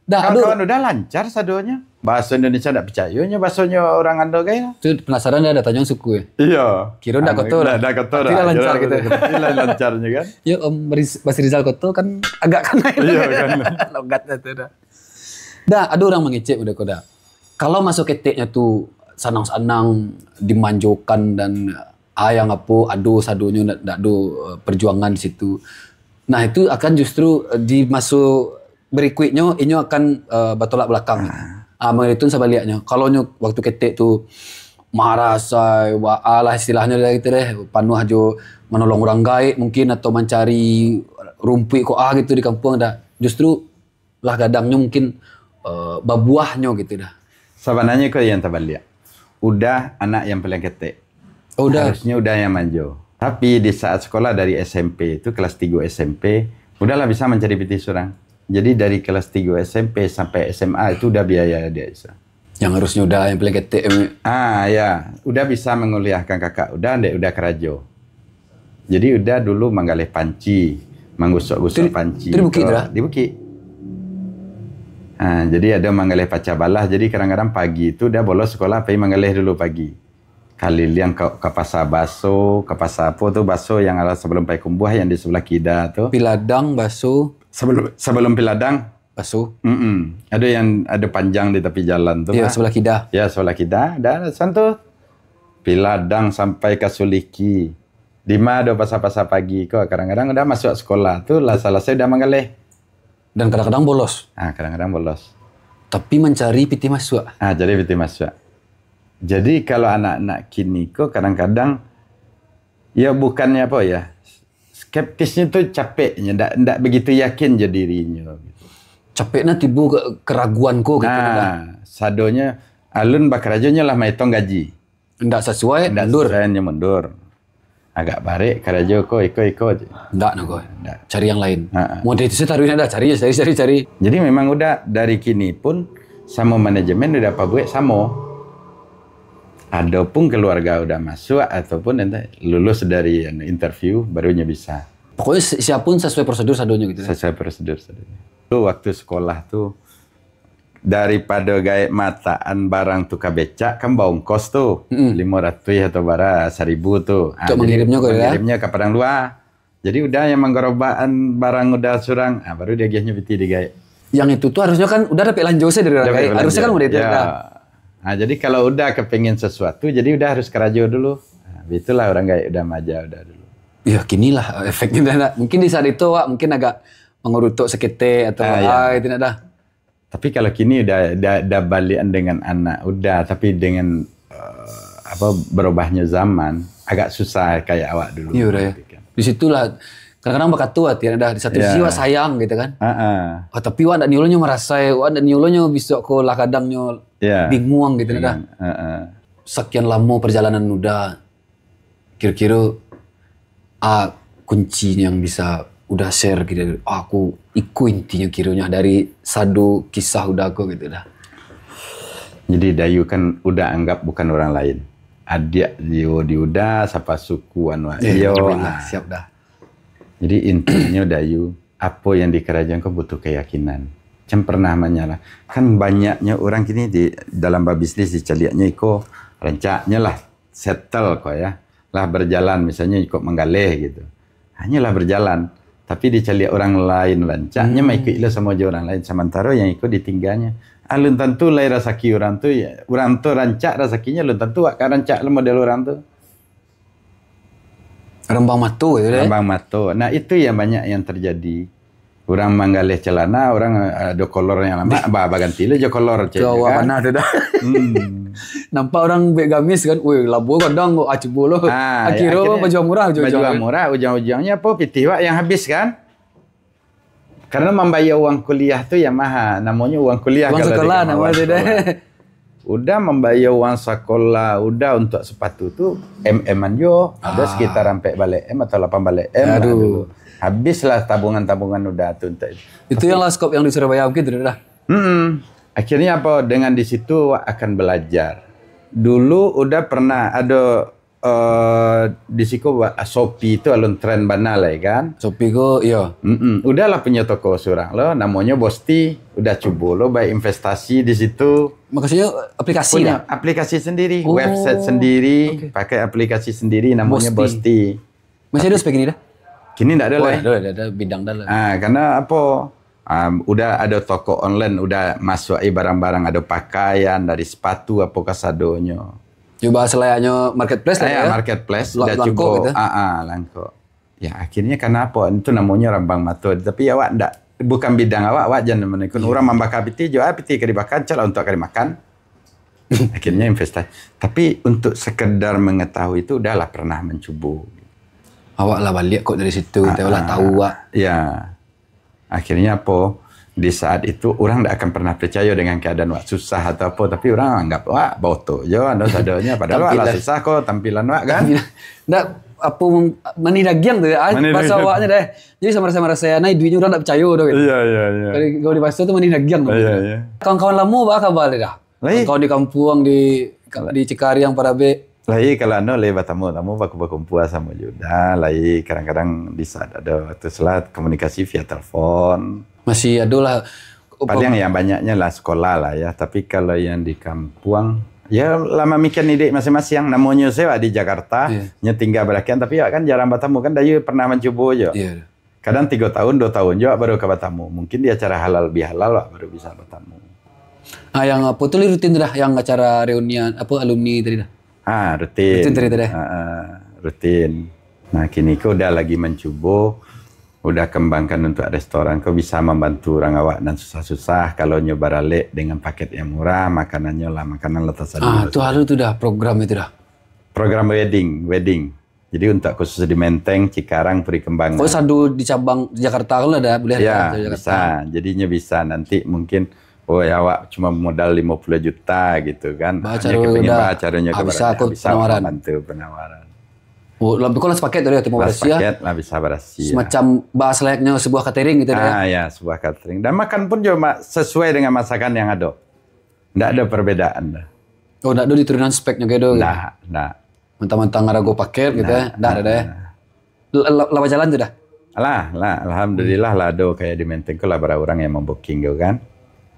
Dah, kawan-kawan udah lancar sadonya. Bahaso Indonesia ndak picayo nyo, bahasonyo urang ando gai lah. Tu penasaran dah, dah tanyo suku, eh? Iyo. Kiro ndak Ah, kotor ndak, lah. Ndak kotor Tapi lah. Dah lancar Kiro gitu. Tapi lah lancarnyo kan. Yo, Om Riz-, Bas Rizal Koto kan agak kanai. Iyo, kan. Logat dah tu dah. Dah, ado urang mangecek udah ko dah. Kalau maso keteknyo tu sanang-sanang, dimanjokan dan, ah, yang apo, ado sadonyo, ndak, ndak ado, eh, perjuangan di situ. Nah, itu akan justru, eh, di maso berikuiknyo, inyo akan, eh, batolak balakang. Ah. Ah, mangalitun sabaliaknyo. Kalau nyo waktu ketek tu marah sai, wa-, alah istilahnyo dah gitu deh, panuah jo manolong urang gaek mungkin, atau mancari rumpuik ko ah gitu di kampuang dah. Justru lah gadangnyo mungkin, eh, babuahnyo gitu dah. Sabananyo ko yang tabaliak. Uda anak yang paling ketek. Oh, Uda. Harusnyo Uda yang manjo. Tapi di saat sekolah dari S M P tu, kelas tigo S M P, Uda lah bisa mancari pitih surang. Jadi dari kelas tigo S M P sampai S M A itu Uda biaya dia surang. Yang harusnyo Uda yang paling ketek, em. Ah, ya. Uda bisa manguliahkan kakak Uda, ndek Uda karajo. Jadi Uda dulu manggaleh panci, manggusok-gusok Itu di, panci itu di bukik tu, tu lah? Di bukik. Ha, jadi ado manggaleh pacah balah. Jadi kadang-kadang pagi tu Uda bolos sekolah, pai manggaleh dulu pagi. Kaliliang ka, ka pasar baso, ka pasar apo tu, baso yang alah sabalum pai Kumbuah yang di sabalah kida tu. Piladang, baso. Sabalum, sabalum Piladang. Baso. Mm-mm. Ado yang ado panjang di tapi jalan tu, Iyo, mah. Sabalah kida. Ya, sabalah kida. Dah, san tu. Piladang sampai ka Suliki. Di ma ado pasar-pasar pagi ko, kadang-kadang Uda masuak sekolah tu, lah salasai Uda manggaleh. Dan kadang-kadang bolos. Ah, kadang-kadang bolos. Tapi mancari pitih masuak. Ah, cari pitih masuak. Jadi, kalau anak-anak kini ko kadang-kadang, ya, bukannya apa ya, skeptisnya tu capeknya, ndak, ndak begitu yakin je dirinyo. Capek nah tibo ke-, keraguan ko gitu kan. Nah, sadonyo alun bakarajonyo lah maetong gaji. Ndak sasuai, Ndak mundur. Sasuai, nyo mundur. Agak barek karajo ko, iko-iko je. Ndak nah ko. Ndak. Cari yang lain. Ha, ha. Model itu saya taruh dah, cari, cari, cari, cari. Jadi memang Uda dari kini pun samo manajemen Uda pabuek samo. Adopun keluarga Uda masuak ataupun ente lulus dari, anu, interview, baru nyo bisa. Pokoknya si-, siapun sesuai prosedur sadonyo gitu, ya? Sesuai prosedur sadonyo. Tu waktu sekolah tu, daripado gaek mataan barang tukang becak kan baongkos tu, Mm-mm. limo ratuih atau bara, saribu tu. Ah, Untuk jadi mangirimnyo ke, ya? Mangirimnyo ka Padang Lua. Jadi Uda yang manggarobakan barang Uda surang, ah, baru diagiahnyo pitih di gaek. Yang itu tu harusnyo kan Uda dapek lanjo saja dari urang Dapek gaek. Harusnyo kan belanjo. Uda itu Ya. Uda. Ah, jadi kalau Uda kepengen sesuatu, jadi Uda harus karajo dulu. Ah, itulah urang gaek Uda maaja Uda dulu. Ya, kinilah efeknya dah, dah. Mungkin di saat itu awak mungkin agak mangurutok saketek atau Ah, ya. ah, itu nak dah. Tapi kalau kini dah, dah, dah balian dengan anak Uda, tapi dengan, eh, apa, berubahnya zaman, agak susah kayak awak dulu. Iya, Uda, ya. Kan. Di situlah kadang-kadang bakato hati dah. Di satu Ya. sisi wak sayang gitu kan. Ha-ha. Ah, tapi wak ndak niulonyo marasai, wak ndak niulonyo bisa ko lah kadangnyo Ya. bingung gitu dah. Bingung. Ha-ha. Sakian lamo perjalanan Uda, kiro-kiro, ah, kunci yang bisa Uda share gitu. Ah, aku iko intinyo kironyo dari sado kisah Uda ko gitu dah. Jadi Dayu kan Uda anggap bukan orang lain. Adiak iyo di Uda, sapasuku anu Eh, iyo, alhamdulillah, ah. siap dah. Jadi intinyo Dayu, apo yang dikarajoan ko butuh keyakinan. Jan pernah manyalah. Kan banyaknyo urang kini di dalam babisnis dicaliaknyo iko rancaknyo lah settle ko ya. Lah berjalan misalnyo iko manggaleh gitu. Hanyolah berjalan. Tapi dicaliak urang lain rancaknyo Hmm. maikuik lo samo jo urang lain. Samantaro yang iko ditingganyo. Alun tantu lai rasaki urang tu, ya, urang tu rancak rasakinyo, alun tantu wak ka rancak lo model urang tu. Rambang mato gitu deh. Rambang mato. Nah, itu yang banyak yang terjadi. Urang manggaleh celana, urang, eh, ado kolor yang lamak, bah, baganti lo jo kolor, cek Itu awak kan. Panah tu dah. Hmm. Nampak urang buek gamis kan, "Woi, labo kadang kok, ah, cubo lo." Ah, Akhirnyo akhirnyo baju murah, baju ujung-ujung. murah, ujung-ujungnyo apo, pitih wak yang habis kan. Karena mambayar uang kuliah tu yang mahal, namonyo uang kuliah Uang kalau sekolah di nama kemauan tu deh. sekolah. Uda mambayar uang sekolah, Uda untuk sepatu tu M M-an juo. Ada Ah. sekitar ampek baleh M atau lapan baleh M lah Aduh. dulu. Habislah tabungan-tabungan Uda tu untuk itu. Itu Tapi yang Laskop yang di Surabaya mungkin tu dah. Mm-mm. Akhirnya apa? Dengan di situ awak akan belajar. Dulu Uda pernah ada Eh, di siko ba-, Shopee tu alun tren bana lai kan. Shopee ko, iyo. Mm-mm. Udah lah punyo toko surang lo, namonyo Bosti. Udah cubo lo baik investasi di situ. Maksudnyo aplikasi Punyo dah? aplikasi sendiri, Oh, website sendiri, oke. pakai aplikasi sendiri namonyo Bosti. Bosti. Masih ada Tapi spek ini dah? kini ndak ada Oh, lah. ndak ada, ndak ada bidang dah lah. Ah, karena apo? Ah, udah ada toko online, udah masuak barang-barang, ada pakaian, dari sepatu, apo kasadonyo. Yo, bahasa layaknyo marketplace lah Ah, ya. marketplace, Lah, udah langkok cubo. gitu. Ah, ah, langkok. Ya, akhirnya karena apa? Itu namonyo rambang mato. Tapi awak ndak, bukan bidang awak, awak jan menekun. Iya. Urang mambaka piti, jo ah, piti ka dibaka, cak lah untuk ka dimakan. Akhirnya investasi. Tapi untuk sekedar mengetahui itu, udahlah pernah mencubo. Awak lah baliak kok dari situ, gitu, awak lah Ah, tahu, wak. Ya. Akhirnya apo? Di saat itu, urang ndak akan pernah percaya dengan keadaan wak susah atau apo, tapi urang anggap wak baoto jo, anu sadonyo. Padahal wak lah Tampilan. susah ko, tampilan wak kan. Tampilan. Ndak, apo, manih dagiang tu ya, ah, Manih bahasa dagiang. awaknyo deh. Jadi sama rasa-rasa anai duitnyo urang ndak percaya tu kan. Iya, iya, iya. Kalau, kalau di pasar tu manih dagiang tu. Iya, iya. Kawan-kawan lamo, apa kabar dah? Lai. Kawan di kampuang, di, Lai. di Cikariang, Parabek. Lai, kalau anu, lai batamu-tamu, baku-, bakumpua samo jo Uda. Lai, kadang-kadang di saat ada waktu salah, komunikasi via telepon. Masih ado lah. Paling yang banyaknya lah sekolah lah ya. Tapi kalau yang di kampuang, ya lah mamikian iduik masing-masing. Namonyo saya di Jakarta, Iya. nyo tinggal barakian, tapi awak kan jarang batamu kan, Dayu pernah mancubo jo. Iya. Kadang tigo tahun, duo tahun jo awak baru ka batamu. Mungkin di acara halal bihalal awak baru bisa batamu. Ah, yang apo tu rutin tu dah, yang acara reunian, apo, alumni tadi dah? Ah, rutin. Rutin tadi tu dah? Ah, ah, rutin. Nah, kini ko udah lagi mancubo, udah kembangkan untuk restoran ko bisa mambantu urang awak nan susah-susah. Kalau nyo baralek dengan paket yang murah, makanannyo lah, makanan lah tasadio. Ah, tu halu tu dah program itu dah. Program wedding, wedding. Jadi, untuk khusus di Menteng, Cikarang, Puri Kembangan. Oh, sado di cabang di Jakarta kan ada, boleh Ya, ada di Jakarta. bisa. Jadinya bisa nanti mungkin, oh ya, awak cuma modal limo puluh juta gitu kan. Bah, Hanya cara kepingin udah, bah, caranya ah, ke bisa barang, aku bisa penawaran. bantu penawaran. Oh, lebih kurang sepaket tadi, atau Lah barasi ya? sepaket lah, bisa barasi ya. Semacam bahas layaknya sebuah catering gitu ya? Ah, ya, sebuah catering. Dan makan pun cuma sesuai dengan masakan yang ada. Ndak ada perbedaan dah. Oh, ndak ada diturunan speknya gitu? Ndak, ndak. Mentang-mentang harago paket gitu ya? Ndak ada dah ya? Nah. La-, la-, lah bajalan tu dah? Lah, lah, alhamdulillah lah ado kayak di Menteng ko lah bara urang yang mamboking tu kan.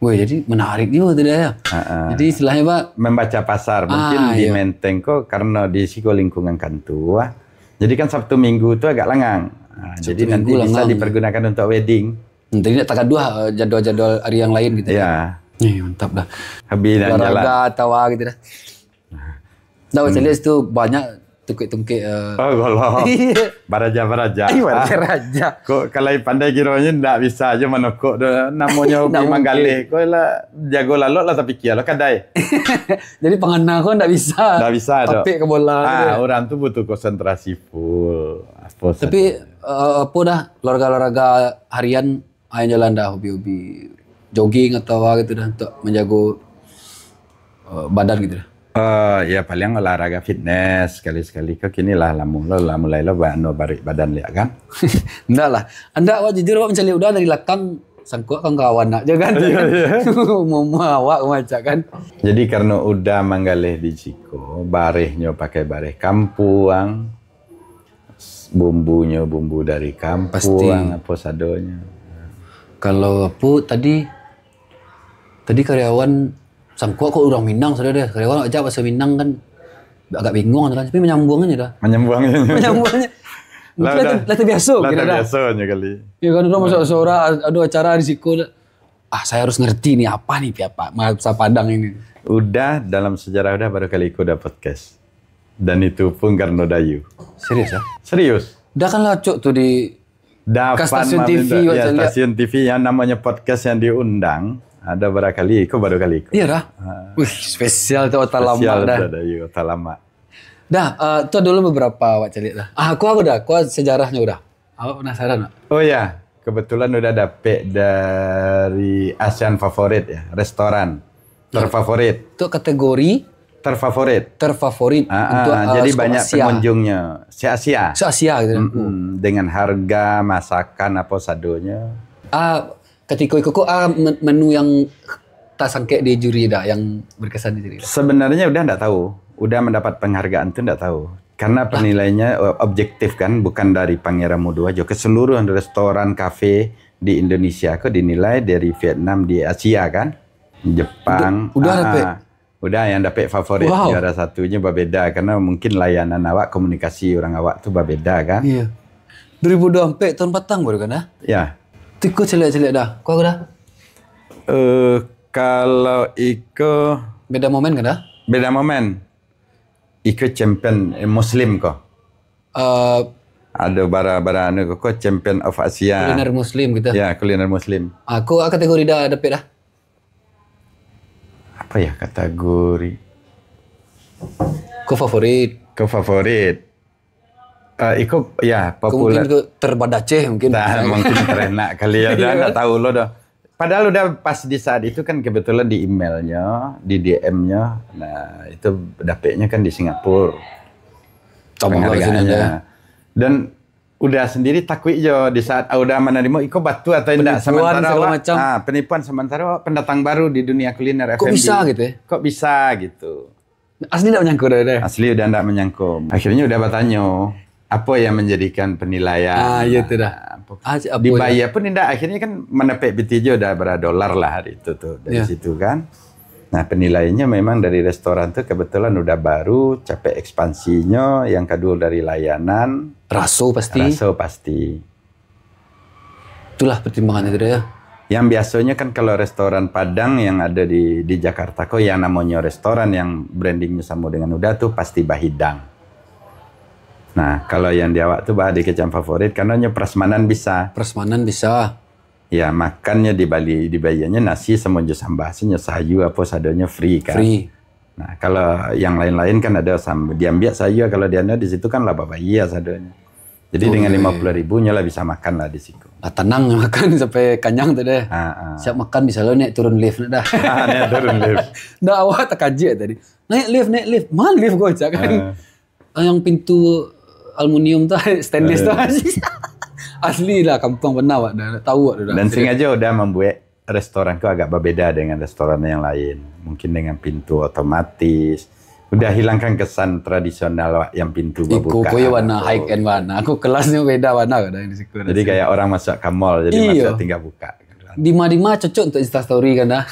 Weh, jadi menarik juga tu dah ya. Ha, ha. Jadi istilahnya, Pak, Membaca pasar. Mungkin Ah, di iya. Menteng ko karena di siko lingkungan kantua. Jadi kan Sabtu Minggu tu agak lengang. Ha, Sabtu jadi nanti Minggu bisa lengang. dipergunakan untuk wedding. Hmm, jadi ndak tagaduah, eh, jadwal-jadwal hari yang lain gitu ya? Iya. Eh, mantap dah. Habis dah Olahraga jalan. atau gitu dah. Dah, Hmm. saya lihat situ banyak tungkek-tungkek, eh. Oh, golok. Iya. Baraja-baraja. Ih, baraja-baraja. Kok kalau pandai kironyo ndak bisa aja manokok tu. Namonyo Ndak hobi manggaleh. mungkin. Kok lah jago lalok lah tapikia lah kadai. Jadi pangana kau ndak bisa. Ndak bisa tu. Tapik ke bola Ah, gitu. orang tu butuh konsentrasi full. Apa Tapi, saja. eh, apa dah, olahraga-olahraga harian, ah, yang jalan dah, hobi-hobi jogging atau apa gitu dah untuk menjaga, eh, badan gitu dah. Eh, ya paling olahraga fitness sekali-sekali. Kau kini lah lamo lo, lah mulai lo ba-, anu, barik badan liak kan? Ndak lah. Ndak, awak jujur, awak mancaliak Uda dari lakang, sangkuak kawan-kawan nak je kan? Iya, iya. Umua-umua awak macam kan? Jadi karena Uda manggaleh di siko, barehnyo pakai bareh kampuang, bumbunyo bumbu dari Pasti. kampuang, apa sadonyo. Kalau apa tadi, tadi karyawan sangkuak kok urang Minang sudah deh. Karyawan ajak bahasa Minang kan agak bingung tu kan. Tapi menyambung aja dah. Menyambung aja. Menyambung aja. Mungkin Lah lah udah. ter-, lah terbiasa Lah kira dah. terbiasa aja kali. Ya kan, orang masuk seorang, ada acara di siko. Ah, saya harus ngerti ni apa ni, apa bahasa Padang ini. Uda dalam sejarah Uda baru kali iko Uda podcast. Dan itu pun karena Dayu. Serius ya? Serius. Dah kan lah cok tu di Dapat Ke stasiun T V, maminta, awak ya, caliak. stasiun T V yang namanya podcast yang diundang, ada barakali, iko baru kali iko. Iya dah. Ha. Wih, spesial tu otak Spesial lama dah. tu Dayu, otak lama. Dah, eh, tu dulu beberapa awak caliak dah. Ah, aku, aku dah, aku sejarahnya udah. Awak penasaran tak? Oh ya, kebetulan udah dapet dari Asian Favorit ya, restoran Ya. terfavorit. Untuk kategori Terfavorit. terfavorit Ah, untuk, ah, eh, jadi skop banyak Asia. pengunjungnya. Se-Asia. Se-Asia gitu. Mm-mm. Dengan harga, masakan, apa sadonyo. Ah, ketika iko kok, ah, men-, menu yang tasangkek di juri dah, yang berkesan di juri dah? Sebenarnya udah ndak tahu. Udah mendapat penghargaan tu ndak tahu. Karena penilainya, eh, objektif kan, bukan dari Pangeran Mudo aja. Keseluruhan restoran, kafe di Indonesia ko dinilai dari Vietnam, di Asia kan, Jepang. Udah, udah ah, dapet? Ah. Udah, yang dapet favorit. Wow. Juara satunyo babeda karena mungkin layanan awak, komunikasi urang awak tu babeda kan. Iya. Dua ribu dua puluh empat tahun patang baru kan dah? Ya. Tiko caliak-caliak dah. Kau dah? Eh, kalau iko beda momen kan dah? Beda momen. Iko champion, eh, Muslim ko. Eh, ado bara-bara anu ko, ko champion of Asia. Kuliner Muslim gitu. Ya, kuliner Muslim. Aku kategori dah dapet dah. Apa ya kategori? Ko favorit. Ko favorit. Eh, iko ya populer. Ko mungkin ko terbadaceh mungkin. Nah, mungkin terenak kali ya. Iya. Dah nggak tahu lo dah. Padahal udah pas di saat itu kan kebetulan di emailnya, di D M-nya. Nah, itu dapetnya kan di Singapura. Tambah penghargaannya. Dan udah sendiri takuik jo di saat udah menerima iko batu atau indak. Penipuan sementara segala awak, macam. Ah, penipuan sementara awak pendatang baru di dunia kuliner. Kok F and B bisa gitu ya? Kok bisa gitu? Asli ndak menyangko dah, dah. Asli udah ndak menyangko. Akhirnya udah bertanya, apa yang menjadikan penilaian? Ah, iya tu dah. Nah, apa, ah, apa dibayar pun indak. Akhirnya kan menepek piti jo udah berapa dolar lah hari itu tuh dari situ kan. Nah, penilaiannya memang dari restoran tuh kebetulan udah baru, capek ekspansinya, yang kedua dari layanan. Raso pasti. Raso pasti. Itulah pertimbangannya tadi ya. Yang biasanya kan kalau restoran Padang yang ada di, di Jakarta ko, yang namanya restoran yang brandingnya sama dengan Uda tuh pasti bahidang. Nah, kalau yang di awak tuh bah di kecam favorit, karena nyo prasmanan bisa. Prasmanan bisa. Ya, makannya di Bali, dibayarnya nasi sama jo sambal, sayo sayur apa sadonyo free kan. Free. Nah, kalau yang lain-lain kan ada sam-, diambiak sayur, kalau di anu di situ kan lah babayar sadonyo. Jadi dengan lima puluh ribu nyo lah bisa makan lah di situ. Lah tanang makan sampai kanyang tu deh. Ah, ah. Siap makan bisa lo naik turun lift nak dah. Ah, naik turun lift. Dah awak takajik tadi. Naik lift, naik lift. Mana lift kau cak kan? Ah. Ah, yang pintu aluminium tu, stainless tu. Ah. Asli lah, kampung pernah awak dah, tahu awak dah. Dan sengaja udah membuat restoran ko agak berbeda dengan restoran yang lain. Mungkin dengan pintu otomatis. Udah hilangkan kesan tradisional awak yang pintu babuka. Iko, ko yo warna high end warna. Aku kelasnya beda warna kadang di situ. Jadi kayak orang masuk ke mall, jadi masuk tinggal buka. Dima-dima cocok untuk Insta story kan dah.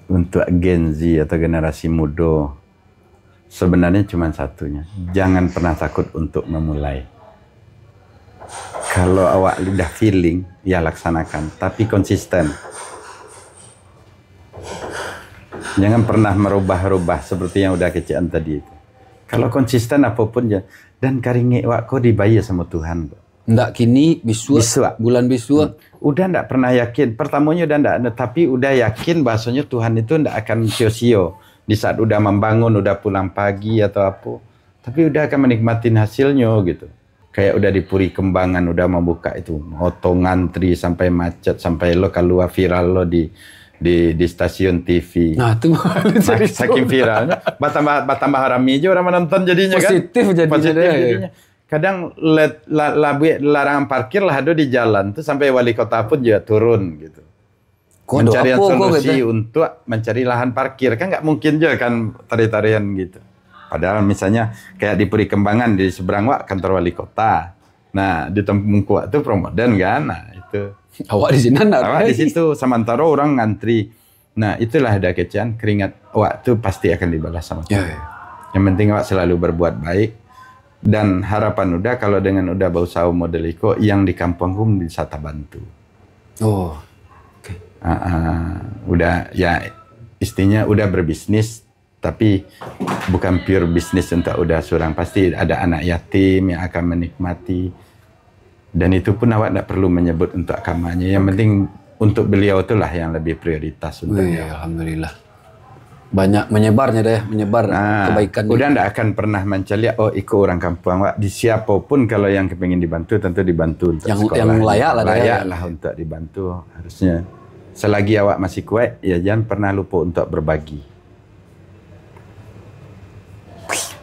Untuk Gen Z atau generasi muda, sebenarnya cuma satunya. Jangan pernah takut untuk memulai. Kalau awak udah feeling, ya laksanakan. Tapi konsisten. Jangan pernah merubah-rubah seperti yang udah kecek tadi itu. Kalau konsisten apapun je, dan karingek awak ko dibayar sama Tuhan. Ndak kini, bisuak, bisuak. Bulan bisuak. Hmm. Udah ndak pernah yakin. Pertamanya udah ndak, tapi udah yakin bahasanya Tuhan itu ndak akan sio-sio. Di saat udah membangun, udah pulang pagi atau apa. Tapi udah akan menikmati hasilnya gitu. Kayak udah di Puri Kembangan, udah membuka itu. Oto ngantri sampai macet, sampai lo keluar viral lo di, di, di stasiun T V. Nah, tu saking viralnya, bertambah, bertambah rami je orang menonton jadinya kan. Positif jadinya. Positif deh. Jadinya. Kadang let-, la-, labuik larangan parkir lah ada di jalan tu sampai wali kota pun juga turun gitu. Mencari solusi untuk mencari lahan parkir. Kan nggak mungkin juga kan tari-tarian gitu. Padahal misalnya kayak di Puri Kembangan di seberang wak kantor wali kota. Nah, di tem-, mungkuak tu Promoden kan. Nah, itu. Awak di sini nak. Awak di situ, sementara orang ngantri. Nah, itulah ada kecen, keringat awak tu pasti akan dibalas sama Tuhan. Ya, ya. Yang penting awak selalu berbuat baik dan harapan udah kalau dengan udah berusaha model iko yang di kampung pun bisa terbantu. Oh, oke. Ah, ah, udah ya istilahnya udah berbisnis tapi bukan pure bisnis untuk udah seorang, pasti ada anak yatim yang akan menikmati. Dan itu pun awak ndak perlu menyebut untuk agamanya. Yang penting untuk beliau itulah yang lebih prioritas untuk dia. Alhamdulillah. Banyak menyebarnya deh, menyebar kebaikan. Udah ndak akan pernah mencaliak, oh, iko orang kampung awak. Di siapa pun kalau yang kepingin dibantu, tentu dibantu untuk sekolah. Yang layak lah dia. Layak lah untuk dibantu harusnya. Selagi awak masih kuat, ya jangan pernah lupa untuk berbagi.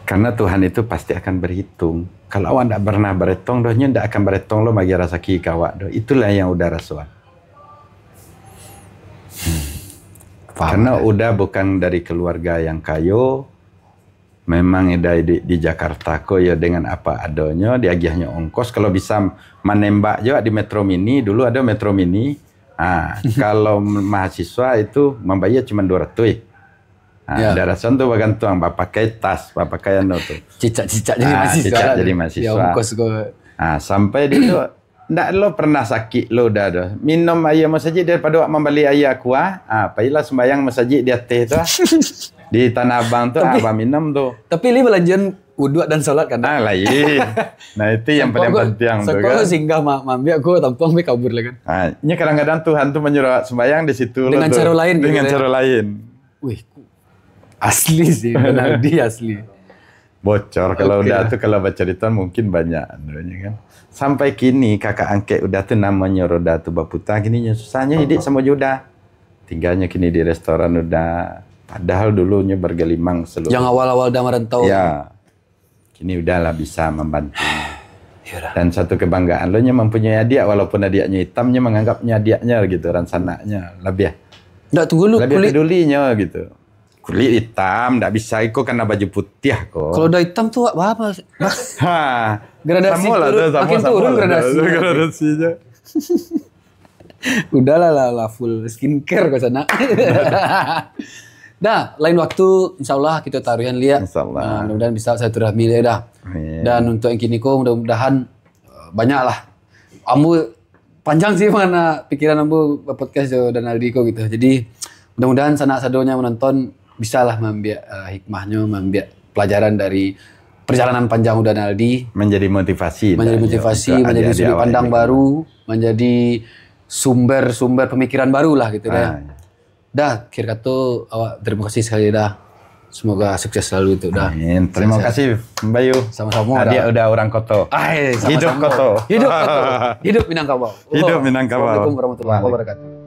Karena Tuhan itu pasti akan berhitung. Kalau awak ndak pernah berhitung doh, nyo ndak akan berhitung lo bagi rasaki ka awak doh. Itulah yang udah rasuah. Karena udah bukan dari keluarga yang kayo, Memang Uda di, di Jakarta ko yo dengan apa adonyo, diagiahnyo ongkos. Kalau bisa manembak jo di Metro Mini, dulu ado Metro Mini. Ah, kalau mahasiswa itu mambayar cuma dua ratus. Ah, Ya. Darasan tu bagantuang, bapakai tas, bapakai anu tu. Cicak-cicak jadi Ah, mahasiswa cicak lah jadi tu. mahasiswa. Ya, ongkos ko. Ah, sampai di tu, ndak lo pernah sakik lo Uda tu. Minum aia masajik daripado awak mambali aia Aqua, ah, pailah sumbayang masajik di ateh tu, ah. Di Tanah Abang tu, ah, Tapi baminum tu. Tapi Li balanjuan wuduak dan salat kan? Ah, lain. Nah, itu yang paling Sampai ko, penting tu, sampai ko kan. singgah ma-, maambiak ko, tampang be kabur lah kan? Ah, nya kadang-kadang Tuhan tu manyuruh awak sumbayang di situ Dengan lah tu. caro lain gitu Dengan ya? caro lain. Wih, asli sih, Uda Naldi asli. Bocor. Kalau Oke Uda lah. tu, kalau bacarito mungkin banyak anunya kan. Sampai kini kakak angkek Uda tu namonyo roda tu baputa, kini nyo susahnyo iduik samo jo Uda. Tinggalnyo kini di restoran Uda. Padahal dulunyo bergelimang seluruh. Yang awal-awal Uda merantau. Ya. Kini Uda lah bisa membantu. Yalah. Dan satu kebanggaan lo nyo mempunyai adiak, walaupun adiaknyo hitam, nyo menganggapnyo adiaknyo gitu, orang sanaknyo. Lebih Ndak tunggu lu, lebih kulit pedulinyo gitu. Kulit hitam, ndak bisa iko karena baju putih ko. Kalau udah hitam tu, apa? Ha. Gradasi Samo lah turun, tu, samo, makin samo turun lah tu, gradasi. Gradasinyo. Udahlah lah, lah full skincare ke sana. Dah, lain waktu, insya Allah kita taruhan lihat. Insya Allah. Ah, mudah-mudahan bisa silaturahmi lihat dah. Amin. Dan untuk yang kini ko, mudah-mudahan, eh, banyak lah. Ambo panjang sih mana pikiran ambo podcast jo Uda Naldi ko gitu. Jadi, mudah-mudahan sanak sadonyo menonton bisalah maambiak, eh, hikmahnyo, maambiak pelajaran dari perjalanan panjang Uda Naldi. Menjadi motivasi Menjadi lah, motivasi, untuk menjadi adik-adik sudut awak pandang ini. Baru, menjadi sumber-sumber pemikiran baru lah gitu dah. Ah, ya. Dah, akhir kato, awak terima kasih sekali dah. Semoga sukses selalu tu dah. Amin. Terima Sukses. kasih, Bayu. Sama-sama Adik dah. Uda urang koto. Ai, sama-sama. Hidup koto. Hidup koto. Hidup Minangkabau. Hidup Minangkabau. Assalamualaikum warahmatullahi Waalaikumsalam. wabarakatuh.